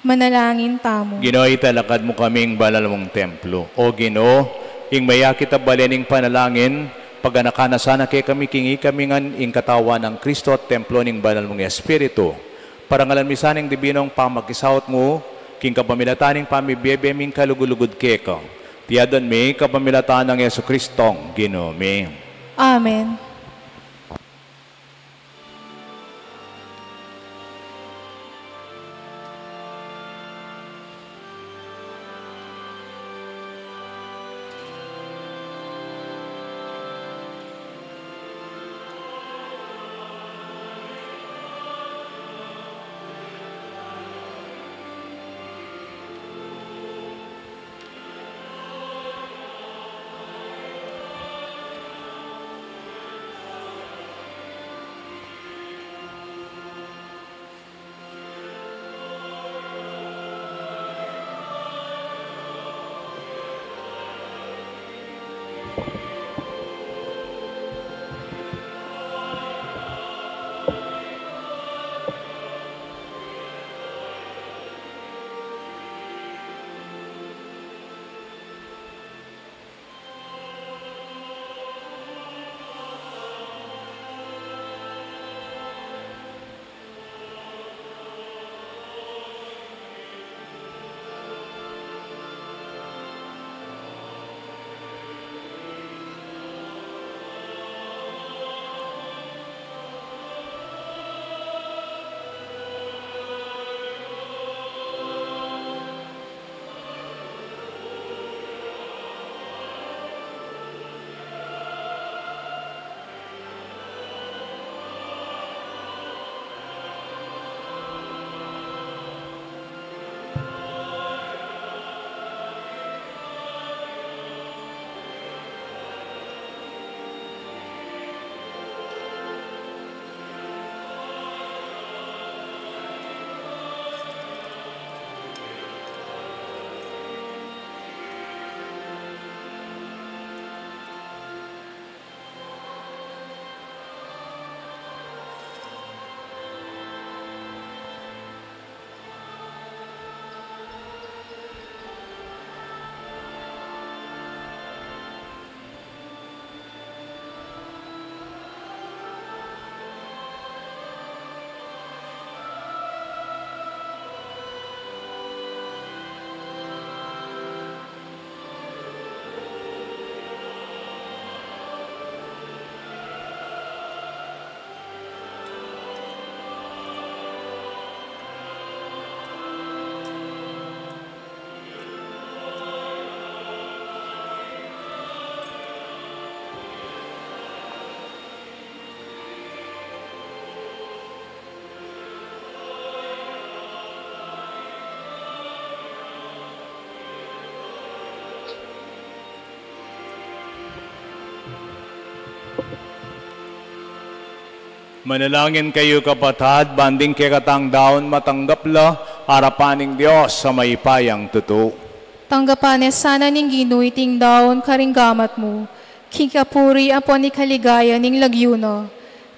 Manalangin tamu. Ginu, italakad mu kaming banal mung templo. O Ginu, ing mayakit a bale ning panalangin, paganakan na sana kekami king ikami ngan ing katawan nang Kristo at templo ning banal mung Espiritu. Parangalan mi sana ing dibinung pamakisaut mu, king kapamilatan ning pamibiebie ming kalugud-lugud keka. Iti adwan mi kapamilatan nang Jesucristong Ginu mi. Amen. Manalangin kayu, kapatad, ban ding kekatang daun matanggap la arapan ning Dios a mayupayang tutu. Tanggapan ne sana ning Ginu iting daun karing gamat mu, king kapurian ampon king kaligayan ning lagyu na,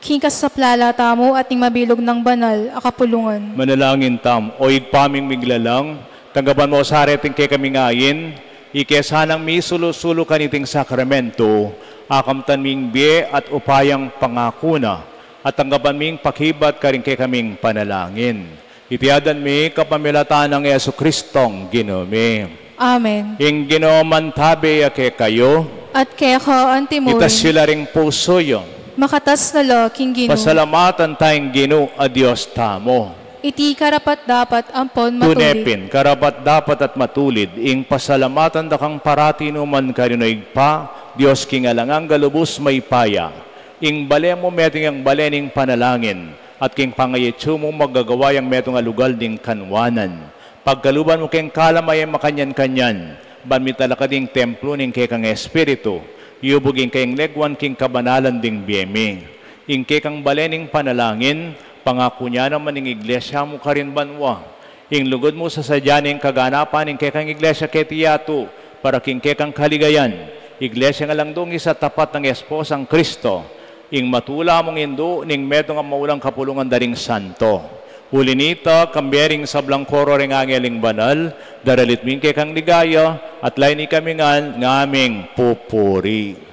king kasaplalan tamu at ning mabilug nang banal a kapulungan. Manalangin tamu. O Ibpa ming miglalang, tanggapan mu sa reting kekaming ain, ike sanang misulu-sulu kaniting sakramento, akamtan ming bie at upayang pangaku na, at tanggapan ming pakibat karing kekaming panalangin. Iti adwan mi kapamilatan nang Jesucristong Ginu mi. Amen. Ing Ginu mantabe ya kekayu. At keka antimurin. Itas yu la ring pusu yu. Makatas na la king Ginu. Pasalamatan taya ing Ginu a Dios tamu. Iti karapat-dapat ampon matulid. Tune pin, karapat-dapat at matulid, ing pasalamatan da kang parati nukarin man, O Ibpa, Dios king alang angga, lubus mayupaya. Ing bale mu metung yang bale ning panalangin, at king pangayatsu mu magagawa yang metung a lugal ding kanwanan. Pagkaluban mu keng kalam a e makanyan-kanyan, ban mitalakad ing templo ning kekang Espiritu, yubug ing kayang leguan king kabanalan ding bie mi. Ing kekang bale ning panalangin, pangaku na naman ing Iglesia mu karin banua. Ing lugud mu sasadya ne ing kaganapan ning kekang Iglesia keti yatu, para king kekang kaligayan, Iglesia ngan lang dungis at tapat nang esposang Kristo, ing matula mung indu ning metung a maulang kapulungan da ring santo. Uli nita, kambe ring sablang koro ring angel ing banal, daralit mi ing kekang ligaya, at layun ikami ngan ngaming pupuri.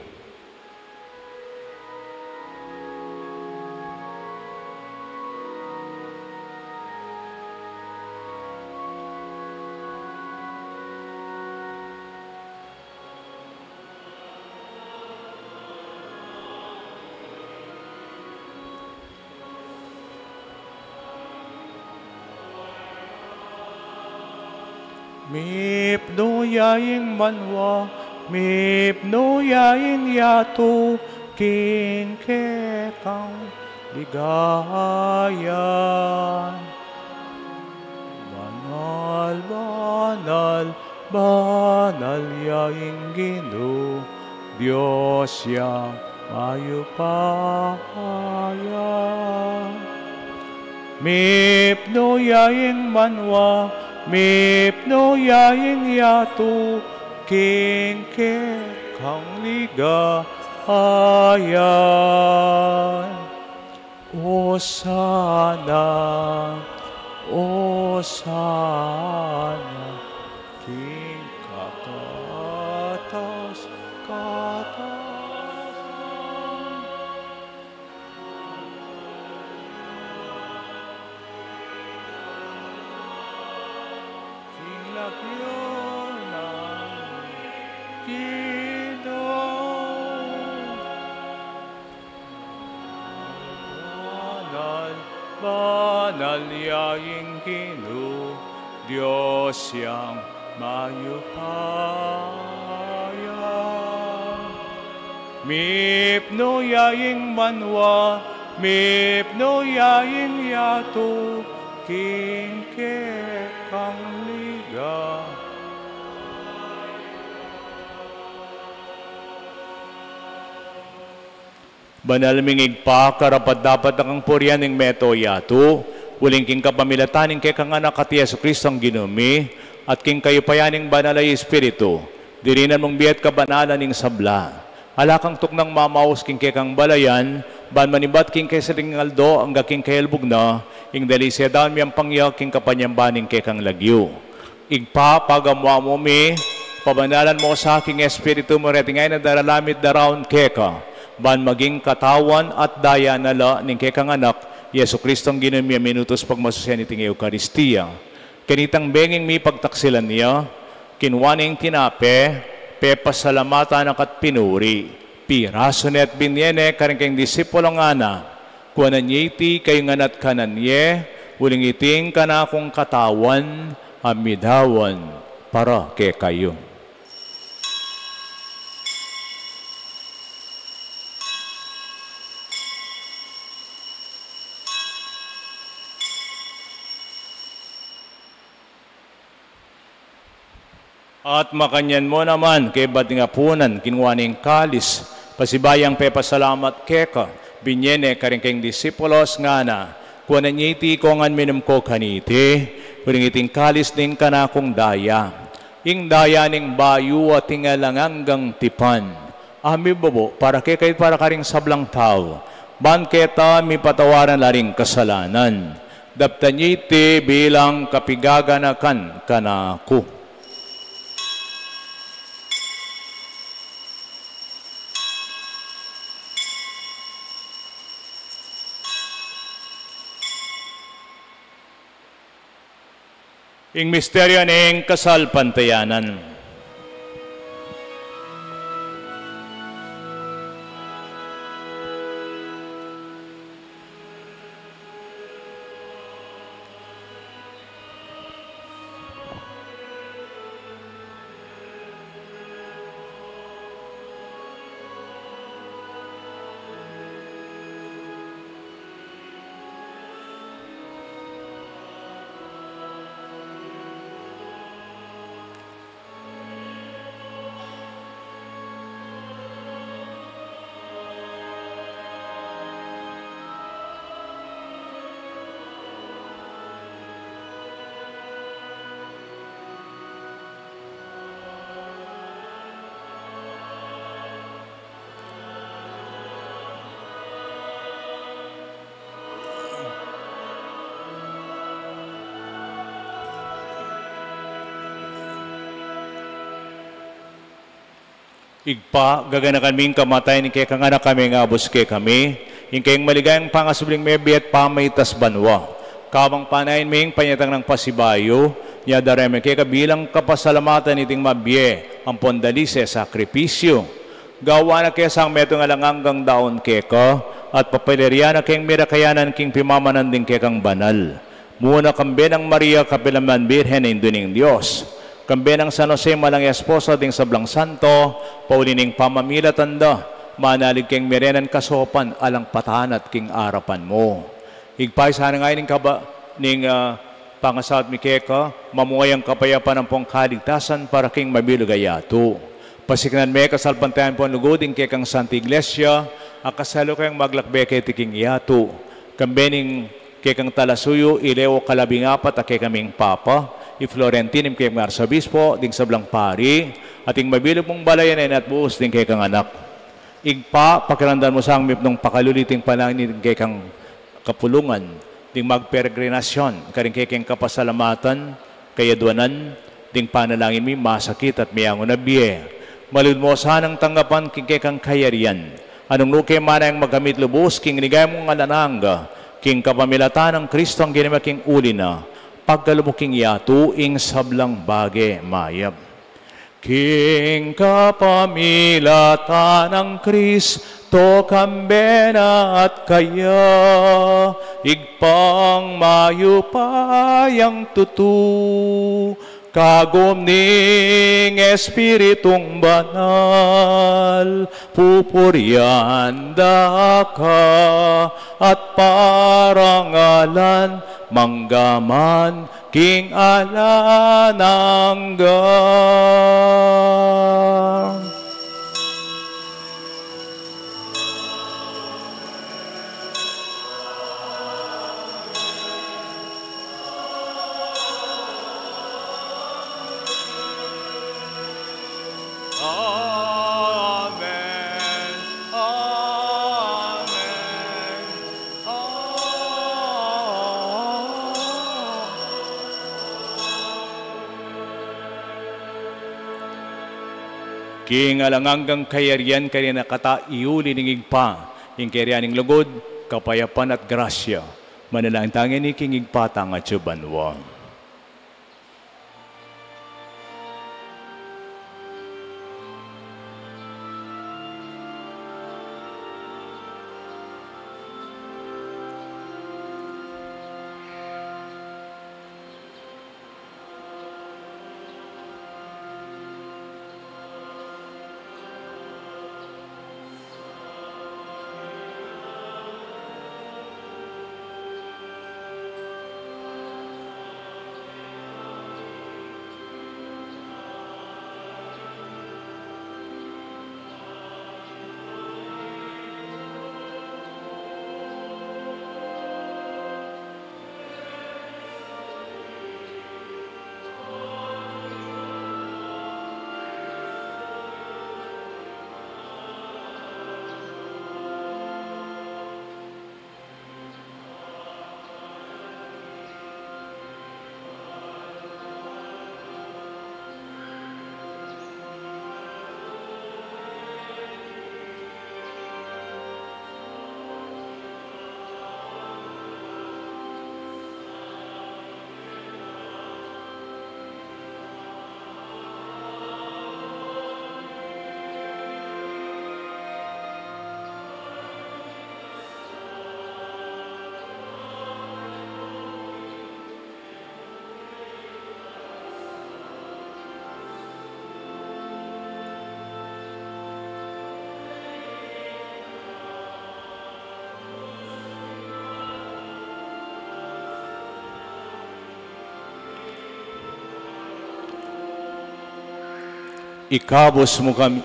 Mipnu ya ing banua, mipnu ya ing yatu, king kekang ligaya. Banal, banal, banal ya ing Ginu, Dios yang mayupaya. Mipnu ya ing banua, mipnu ya ing yatu, king kekang ligaya. Osana, Osana, king kakatas-katasan. King lagyu nang Ginu. Banal, banal ya ing Ginu, Dios yang mayupaya. Mipnu ya ing banua, mipnu ya ing yatu, king kekang ligaya. Banal ming Ibpa, karapat-dapat na kang purian ing mabilug a yatu, uling king kapamilatan ning kekang Anak a i Jesucristo a Ginu mi, at king kayupayan ning Banal a Espiritu, dirinan mung bie at kabanalan ing sabla. Ala kang tuknang mamaus king kekang balayan, ban manibat king kaysaring aldo angga king kayalbug na, ing dalise daun mi ampang ya king kapanyamban ning kekang lagyu. Ibpa, pagamuan mu mi, pabanalan mu sa king Espiritu mu reting ain a darala mi't daraun keka, ban maging katawan at daya na la ning kekang Anak, i Jesucristong Ginu mi, a minutus pagmasusian iting Eukaristia. Kanitang bengi mipagtaksilan ya, kinua ne ing tinape, pepasalamatan na ka't pinuri, pirasu ne at binie ne karing kayang disipulung ngana, kuanan ye iti kayu ngan at kanan ye, uling iti ing kanakung katawan, a midaun para kekayu. At makanyan mu naman, kaybat ning apunan, kinua ne ing kalis, pasibayu yang pepasalamat keka, Binye ne karing kayang disipulos, ngana: Kuanan ye iti ikong ngan, minum ko kaniti, uling iti ing kalis ning kanakung daya, ing daya ning bayu at ing alang anggang tipan, a mibubu para kekayu at para karing sablang tau, ban keta mipatawaran la ring kasalanan. Daptan ye iti bilang kapigaganakan kanaku. Ing misteryu ning kasalpantayanan. Ibpa, gaganakan mi ing kamatayan ning kekang Anak a mengabus kekami, ing kayang maligayang pangasubling mebie at pamaitas banua. Kabang panayan mi ing panyatang nang pasibayu, nyadara mi keka bilang kapasalamatan iting mabie ampon dalise sakripisyu. Gawan na ke sang metung alang anggang daun keka, at papalirian na keng mirakayanan king pimamanan ding kekang banal. Muna kambe nang Maria, kapilan man Birhen, Indu ning Dios, kambe nang San Jose, malang esposo ding sablang santo, pauli ning pamamilatan da, manalig keng mirenan kasopan alang patanat king arapan mu. Ibpa, isang ngeni ning kaba-, ning, ah, pangasawad mi keka, mamung alang kapayapan ampong kaligtasan para king mabilug a yatu. Pasiknan me kasalpantayanan ampong lugud ing kekang Santa Iglesia, a kasalukuyang maglakbe keti king yatu. Kambe ning kekang talasuyu, i Leo kalabing apat a kekaming Papa, i Florentino a kekaming Arsobispo, ding sablang pari, at ing mabilug mung balayan a ina at buus ding kekang anak. Ibpa, pakiramdaman mu sang mipnung pakalulu iting panalangin ding kekang kapulungan, ding magperegrinasyun karing kekeng kapasalamatan, kayaduanan, ding panalangin mi masakit at meangu na bie. Malugud mu sanang tanggapan king kekang kayarian, a nung nu ke manayang magkamit lubus king ligaya mung alang angga, king kapamilatan nang Kristong giname king uli na, pagkalub mu king yatu ing sablang bage mayap. King kapamilatan nang Kristo, kambe na at kaya, Ibpang mayupayang tutu, kagum ning Espiritung Banal, pupurian da ka at parangalan manggaman king alang angga. Amen. Amen. King alang anggang kayarian, kanita na kata iuli ning Ibpa ing kayarian, ing lugud, kapayapan at grasya. Manalangin tamu ngeni king Ibpa tang atsu banua. Ikabus mu kami.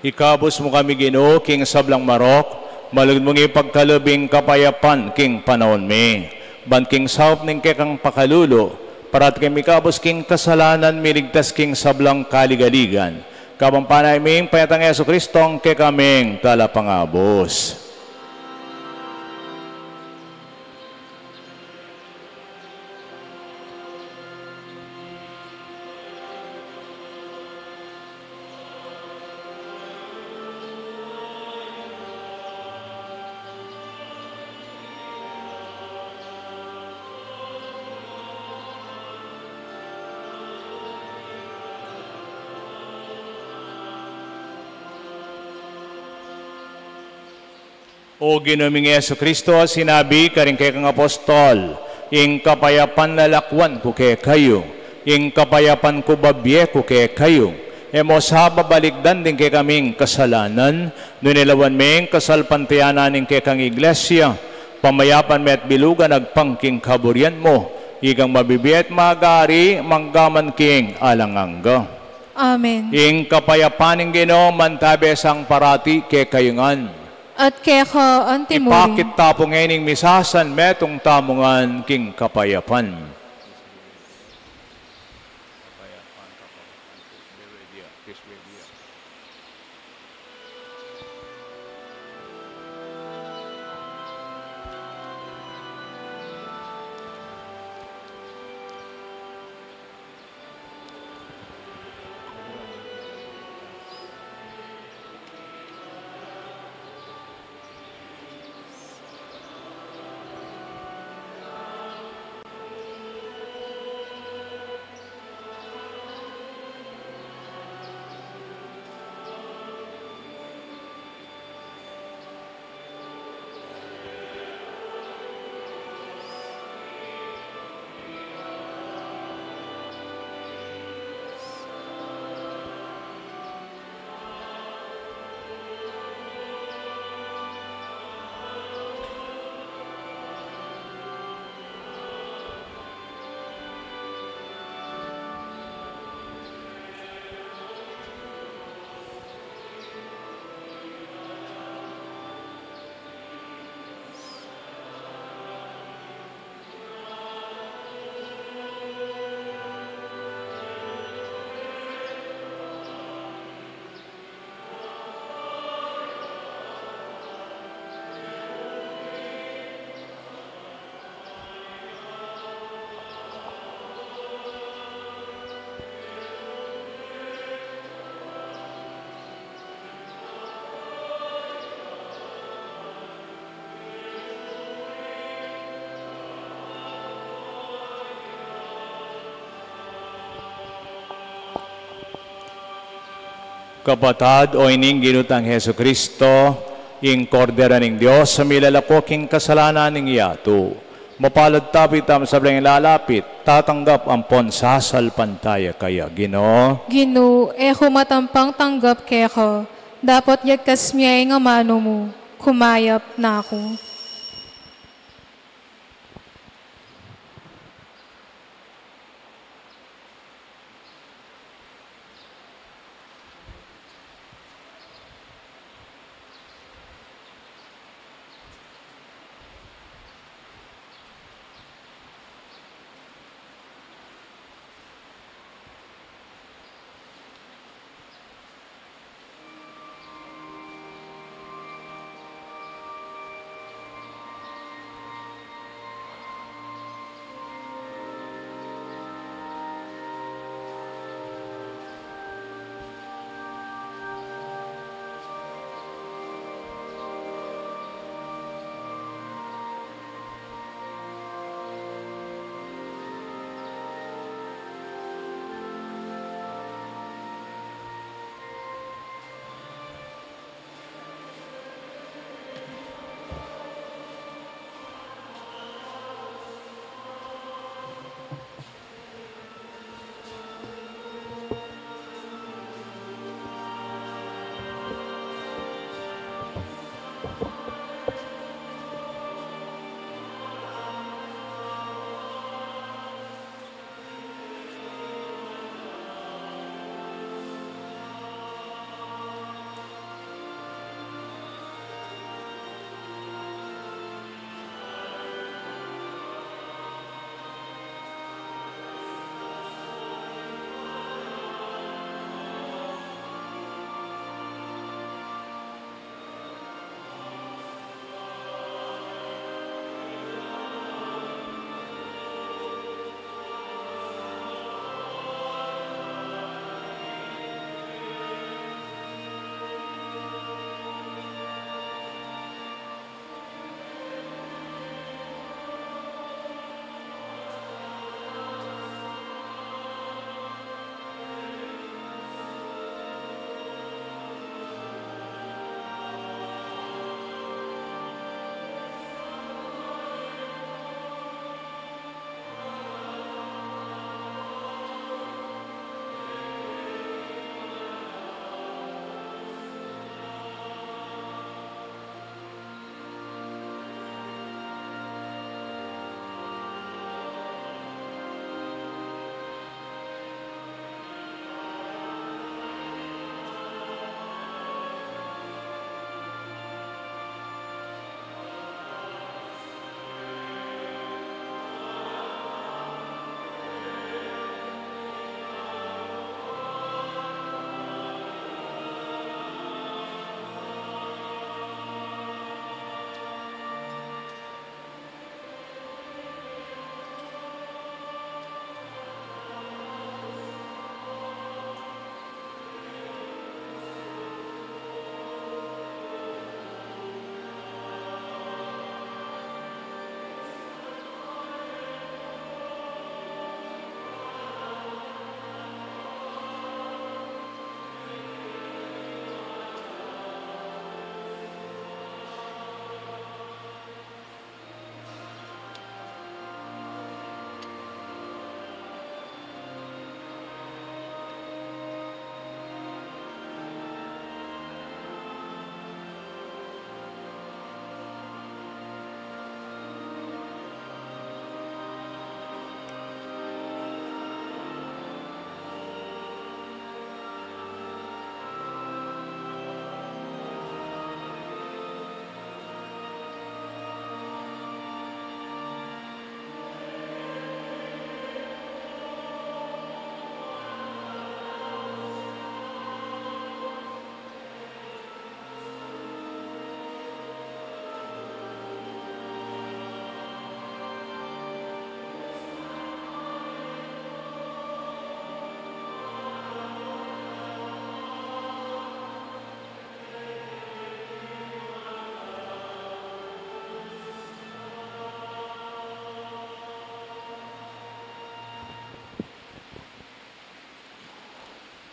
Ikabus mu kami, Ginu, king sablang marok, malugud mung ipagkalub ing kapayapan king panaun mi. Ban king saup ning kekang pakalulu, parati kami ikabus king kasalanan, miligtas king sablang kaligaligan. Kabang panayam mi ing panyatang Jesucristo, ing kekaming Talapangabus. O Ginu ming Jesucristo, sinabi karing kekang apostol, "Ing kapayapan lalakwan ku kekayu, ing kapayapan ku babie ku kekayu." E mu sa babalikdan ding kekaming kasalanan, nune lawan me ing kasalpantayanan ning kekang Iglesia, pamayapan me at bilugan agpang king kaburian mu, ikang mabibie at magari mangga man king alang angga. Amen. Ing kapayapan ning Ginu mantabe sa parati kekayu ngan. At keka antimurin. Ipakit tamu ngening misasan, metung tamu ngan king kapayapan. Kapatad, o ining Ginu tang Jesucristo, ing Kordero ning Dios, a milalako king kasalanan ning yatu. Mapalad tamu king sablang lalapit, tatanggap ampon sasalpantaya kaya. Ginu, Ginu, e ku matampang tanggap keka, dapot yagkas mu ing amanu mu, kumayap na ku.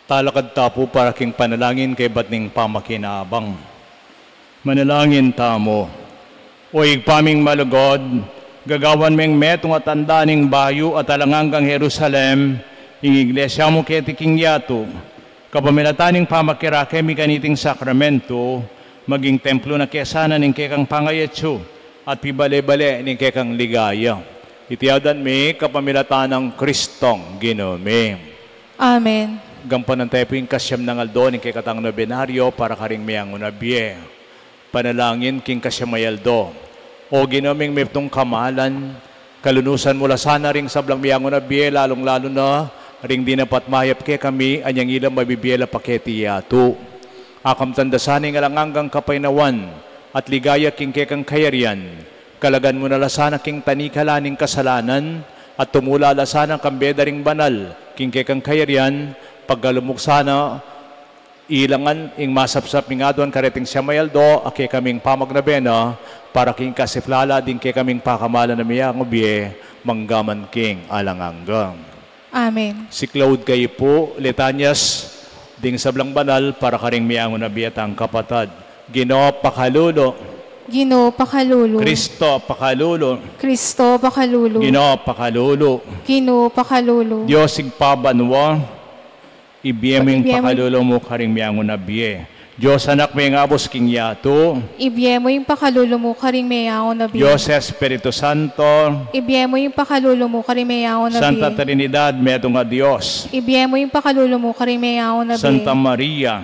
Talakad ta pu para king panalangin kaybat ning pamakinabang. Manalangin tamu. O Ibpa ming malugud, gagawan meng metung a tanda ning bayu at alang anggang Jerusalem ing Iglesia mu keti king yatu. Kapamilatan ning pamakirake mi kaniting sakramento, maging templo na ke sana ning kekang pangayatsu at pibale-bale ning kekang ligaya. Iti adwan mi kapamilatan nang Kristong Ginu mi. Amen. Gampanan tamu pu ing kasiam nang aldo ning kekatang nobenaryo para karing meyangu na bie. Panalangin king kasiam a aldo. O Ginu ming mipnung kamalan, kalunusan mu la sana ring sablang meyangu na bie, lalung-lalu na ring dinapat mayap kekami, anyang ila mabibie la pa keti yatu. Akamtan da sana ing alang anggang kapaynawan at ligaya king kekang kayarian. Kalagan mu na la sana king tanikala ning kasalanan, at tumula la sana kambe da ring banal king kekang kayarian, pagkalub mu sana ilangan ing masapsap ming adwan kareting siam a aldo a kekaming pamagnobena, para king kasiplala ding kekaming pakamalan a meyangu bie, manggaman king alang angga. Amen. Siklaud kayu pu, litanyas ding sablang banal para karing meyangu na bie tang kapatad. Ginu, pakalulu. Ginu, pakalulu. Kristo, pakalulu. Kristo, pakalulu. Ginu, pakalulu. Ginu, pakalulu. Dios Ibpa banua, ibie mu ing pakalulu mu karing meyangu na bie. Dios Anak mengabus king yatu, ibie mu ing pakalulu mu karing meyangu na bie. Dios Espiritu Santo, ibie mu ing pakalulu mu karing meyangu na bie. Santa Trinidad, metung a Dios, ibie mu ing pakalulu mu karing meyangu na bie. Santa Maria,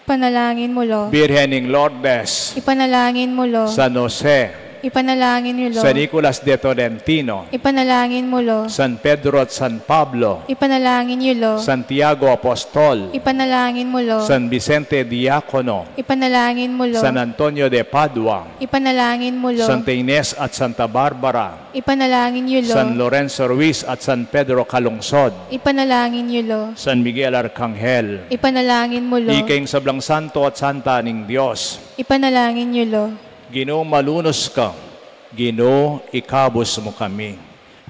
ipanalangin mu la. Birhen ning Lourdes, ipanalangin mu la. San Jose, ipanalangin yu la. San Nicolas de Tolentino, ipanalangin mu la. San Pedro at San Pablo, ipanalangin yu la. Santiago Apostol, ipanalangin mu la. San Vicente Diacono, ipanalangin mu la. San Antonio de Padua, ipanalangin mu la. Santa Ines at Santa Barbara, ipanalangin yu la. San Lorenzo Ruiz at San Pedro Calungsod, ipanalangin yu la. San Miguel Arcangel, ipanalangin mu la. Ika ing sablang santo at santa ning Dios, ipanalangin yu la. Ginu, malunus ka. Ginu, ikabus mu kami.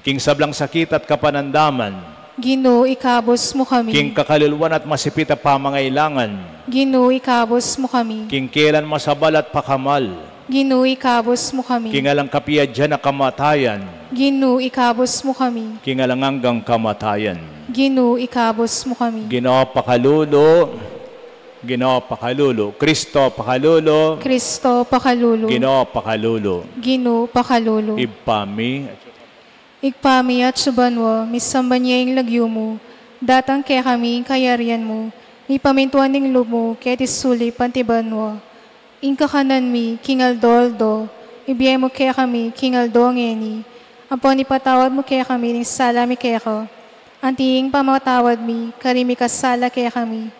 King sablang sakit at kapanandaman, Ginu, ikabus mu kami. King kakaluluan at masipit a pamangailangan, Ginu, ikabus mu kami. King kelan masabal at pakamal, Ginu, ikabus mu kami. King alang kapiadyan a kamatayan, Ginu, ikabus mu kami. King alang anggang kamatayan, Ginu, ikabus mu kami. Ginu, pakalulu. Ginu, pakalulu. Kristo, pakalulu. Kristo, pakalulu. Ginu, pakalulu. Ginu, pakalulu. Ibpa mi, Ibpa mi, atsu ka banua, misamban ya ing lagyu mu, datang kekami ing kayarian mu, mipamintuan ing lub mu keti sulip anti banua. Ing kakanan mi king aldo-aldo ibie mu kekami king aldo ngeni, ampon ipatawad mu kekami ing sala mi keka, anti ing pamamatawad mi karing mikasala kekami.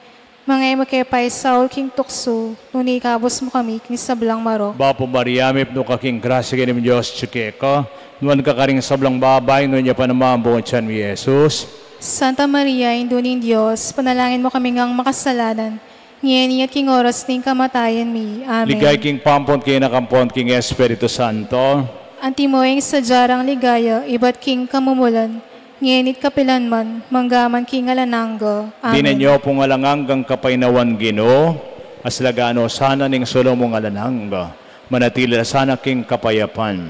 Manga e mu ke paisaul king tuksu, nune ikabus mu kami king sablang marok. Bapu Maria, mipnu ka king grasya, ing Ginu Dios atyu keka, nuan ka karing sablang babai, nuan ya pa naman ing bunga ning tiyan mu, i Jesus. Santa Maria, Indu ning Dios, ipanalangin mu kami ngang makasalanan, ngeni at king oras ning kamatayan mi. Amen. Ligaya king Ibpa ampon king Anak ampon king Espiritu Santo. Antimo ing sadya nang ligaya, ibat king kamumulan, ngeni at kapilan man, manggaman king alang angga. Amen. Dinan na pu ing alang anggang kapaynawan, Ginu, at lagan no sana ning sulu mung alang angga, manatili la sana king kapayapan.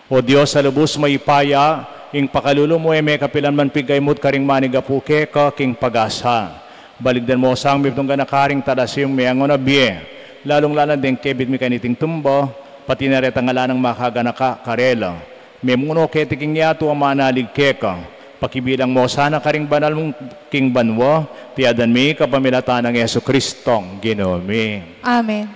O Dios a lubus mayupaya, ing pakalulu mu e me kapilan man pigkaimut karing manigapu keka king pag-asa. Baligdan mu sa ing mipnung ganaka ring talasiung meyangu na bie, lalung-lalu na deng kebit mi kaniting tumba, pati na retang ala nang makaganaka karela. Memunu keti king yatu a manalig keka, pakibilang mu sana karing banal mung king banua, iti adwan mi kapamilatan nang Jesucristong Ginu mi. Amen.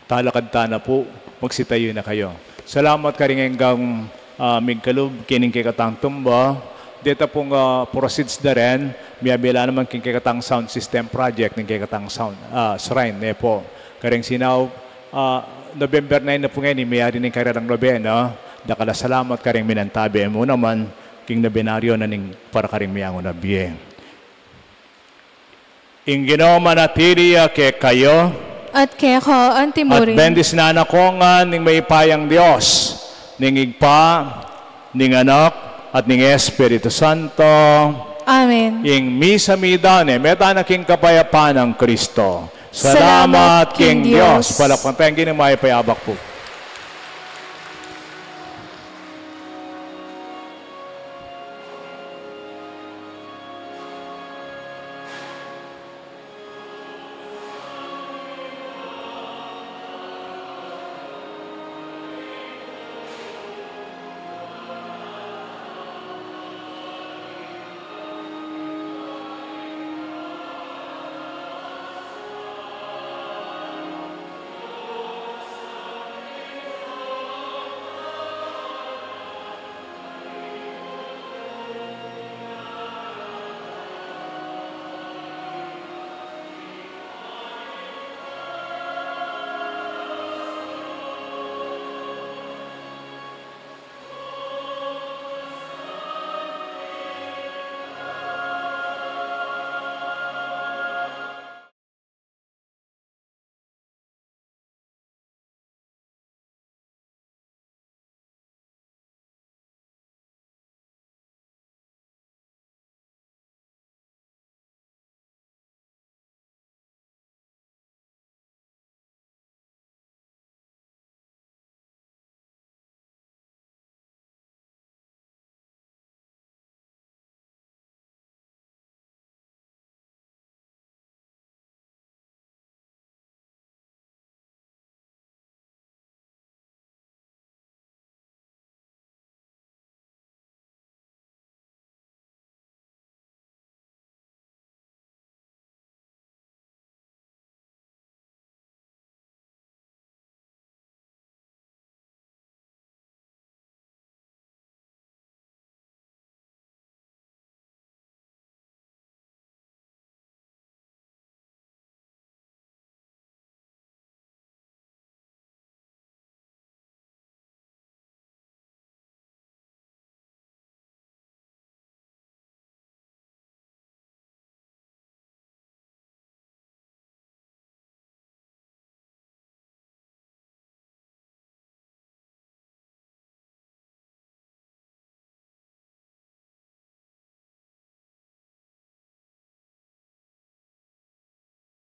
Talakad tana pu, magsitayu na kayu. Salamat karing enggang, ah, migkalub kening kekatang tumba. Deta pung, ah, proceeds da ren, miyabie la naman king kekatang sound system project ning kekatang sound, ah, shrine, ne pu. Karing sinaup, ah, November nine na pu ngeni, miyari ning karelang nobena. Dakal a salamat karing minantabe mu naman king nobenaryo na ning para karing meyangu na bie. Ing Ginu manatili ya kekayu. At keka anti murin. At bendisyunan na kayu ngan ning mayupayang Dios, ning Ibpa, ning Anak, at ning Espiritu Santo. Amen. Ing misa mi dane, mete tana king kapayapan nang Kristo. Salamat king Dios. Palakpakan taya ing Ginu, mayap a abak pu.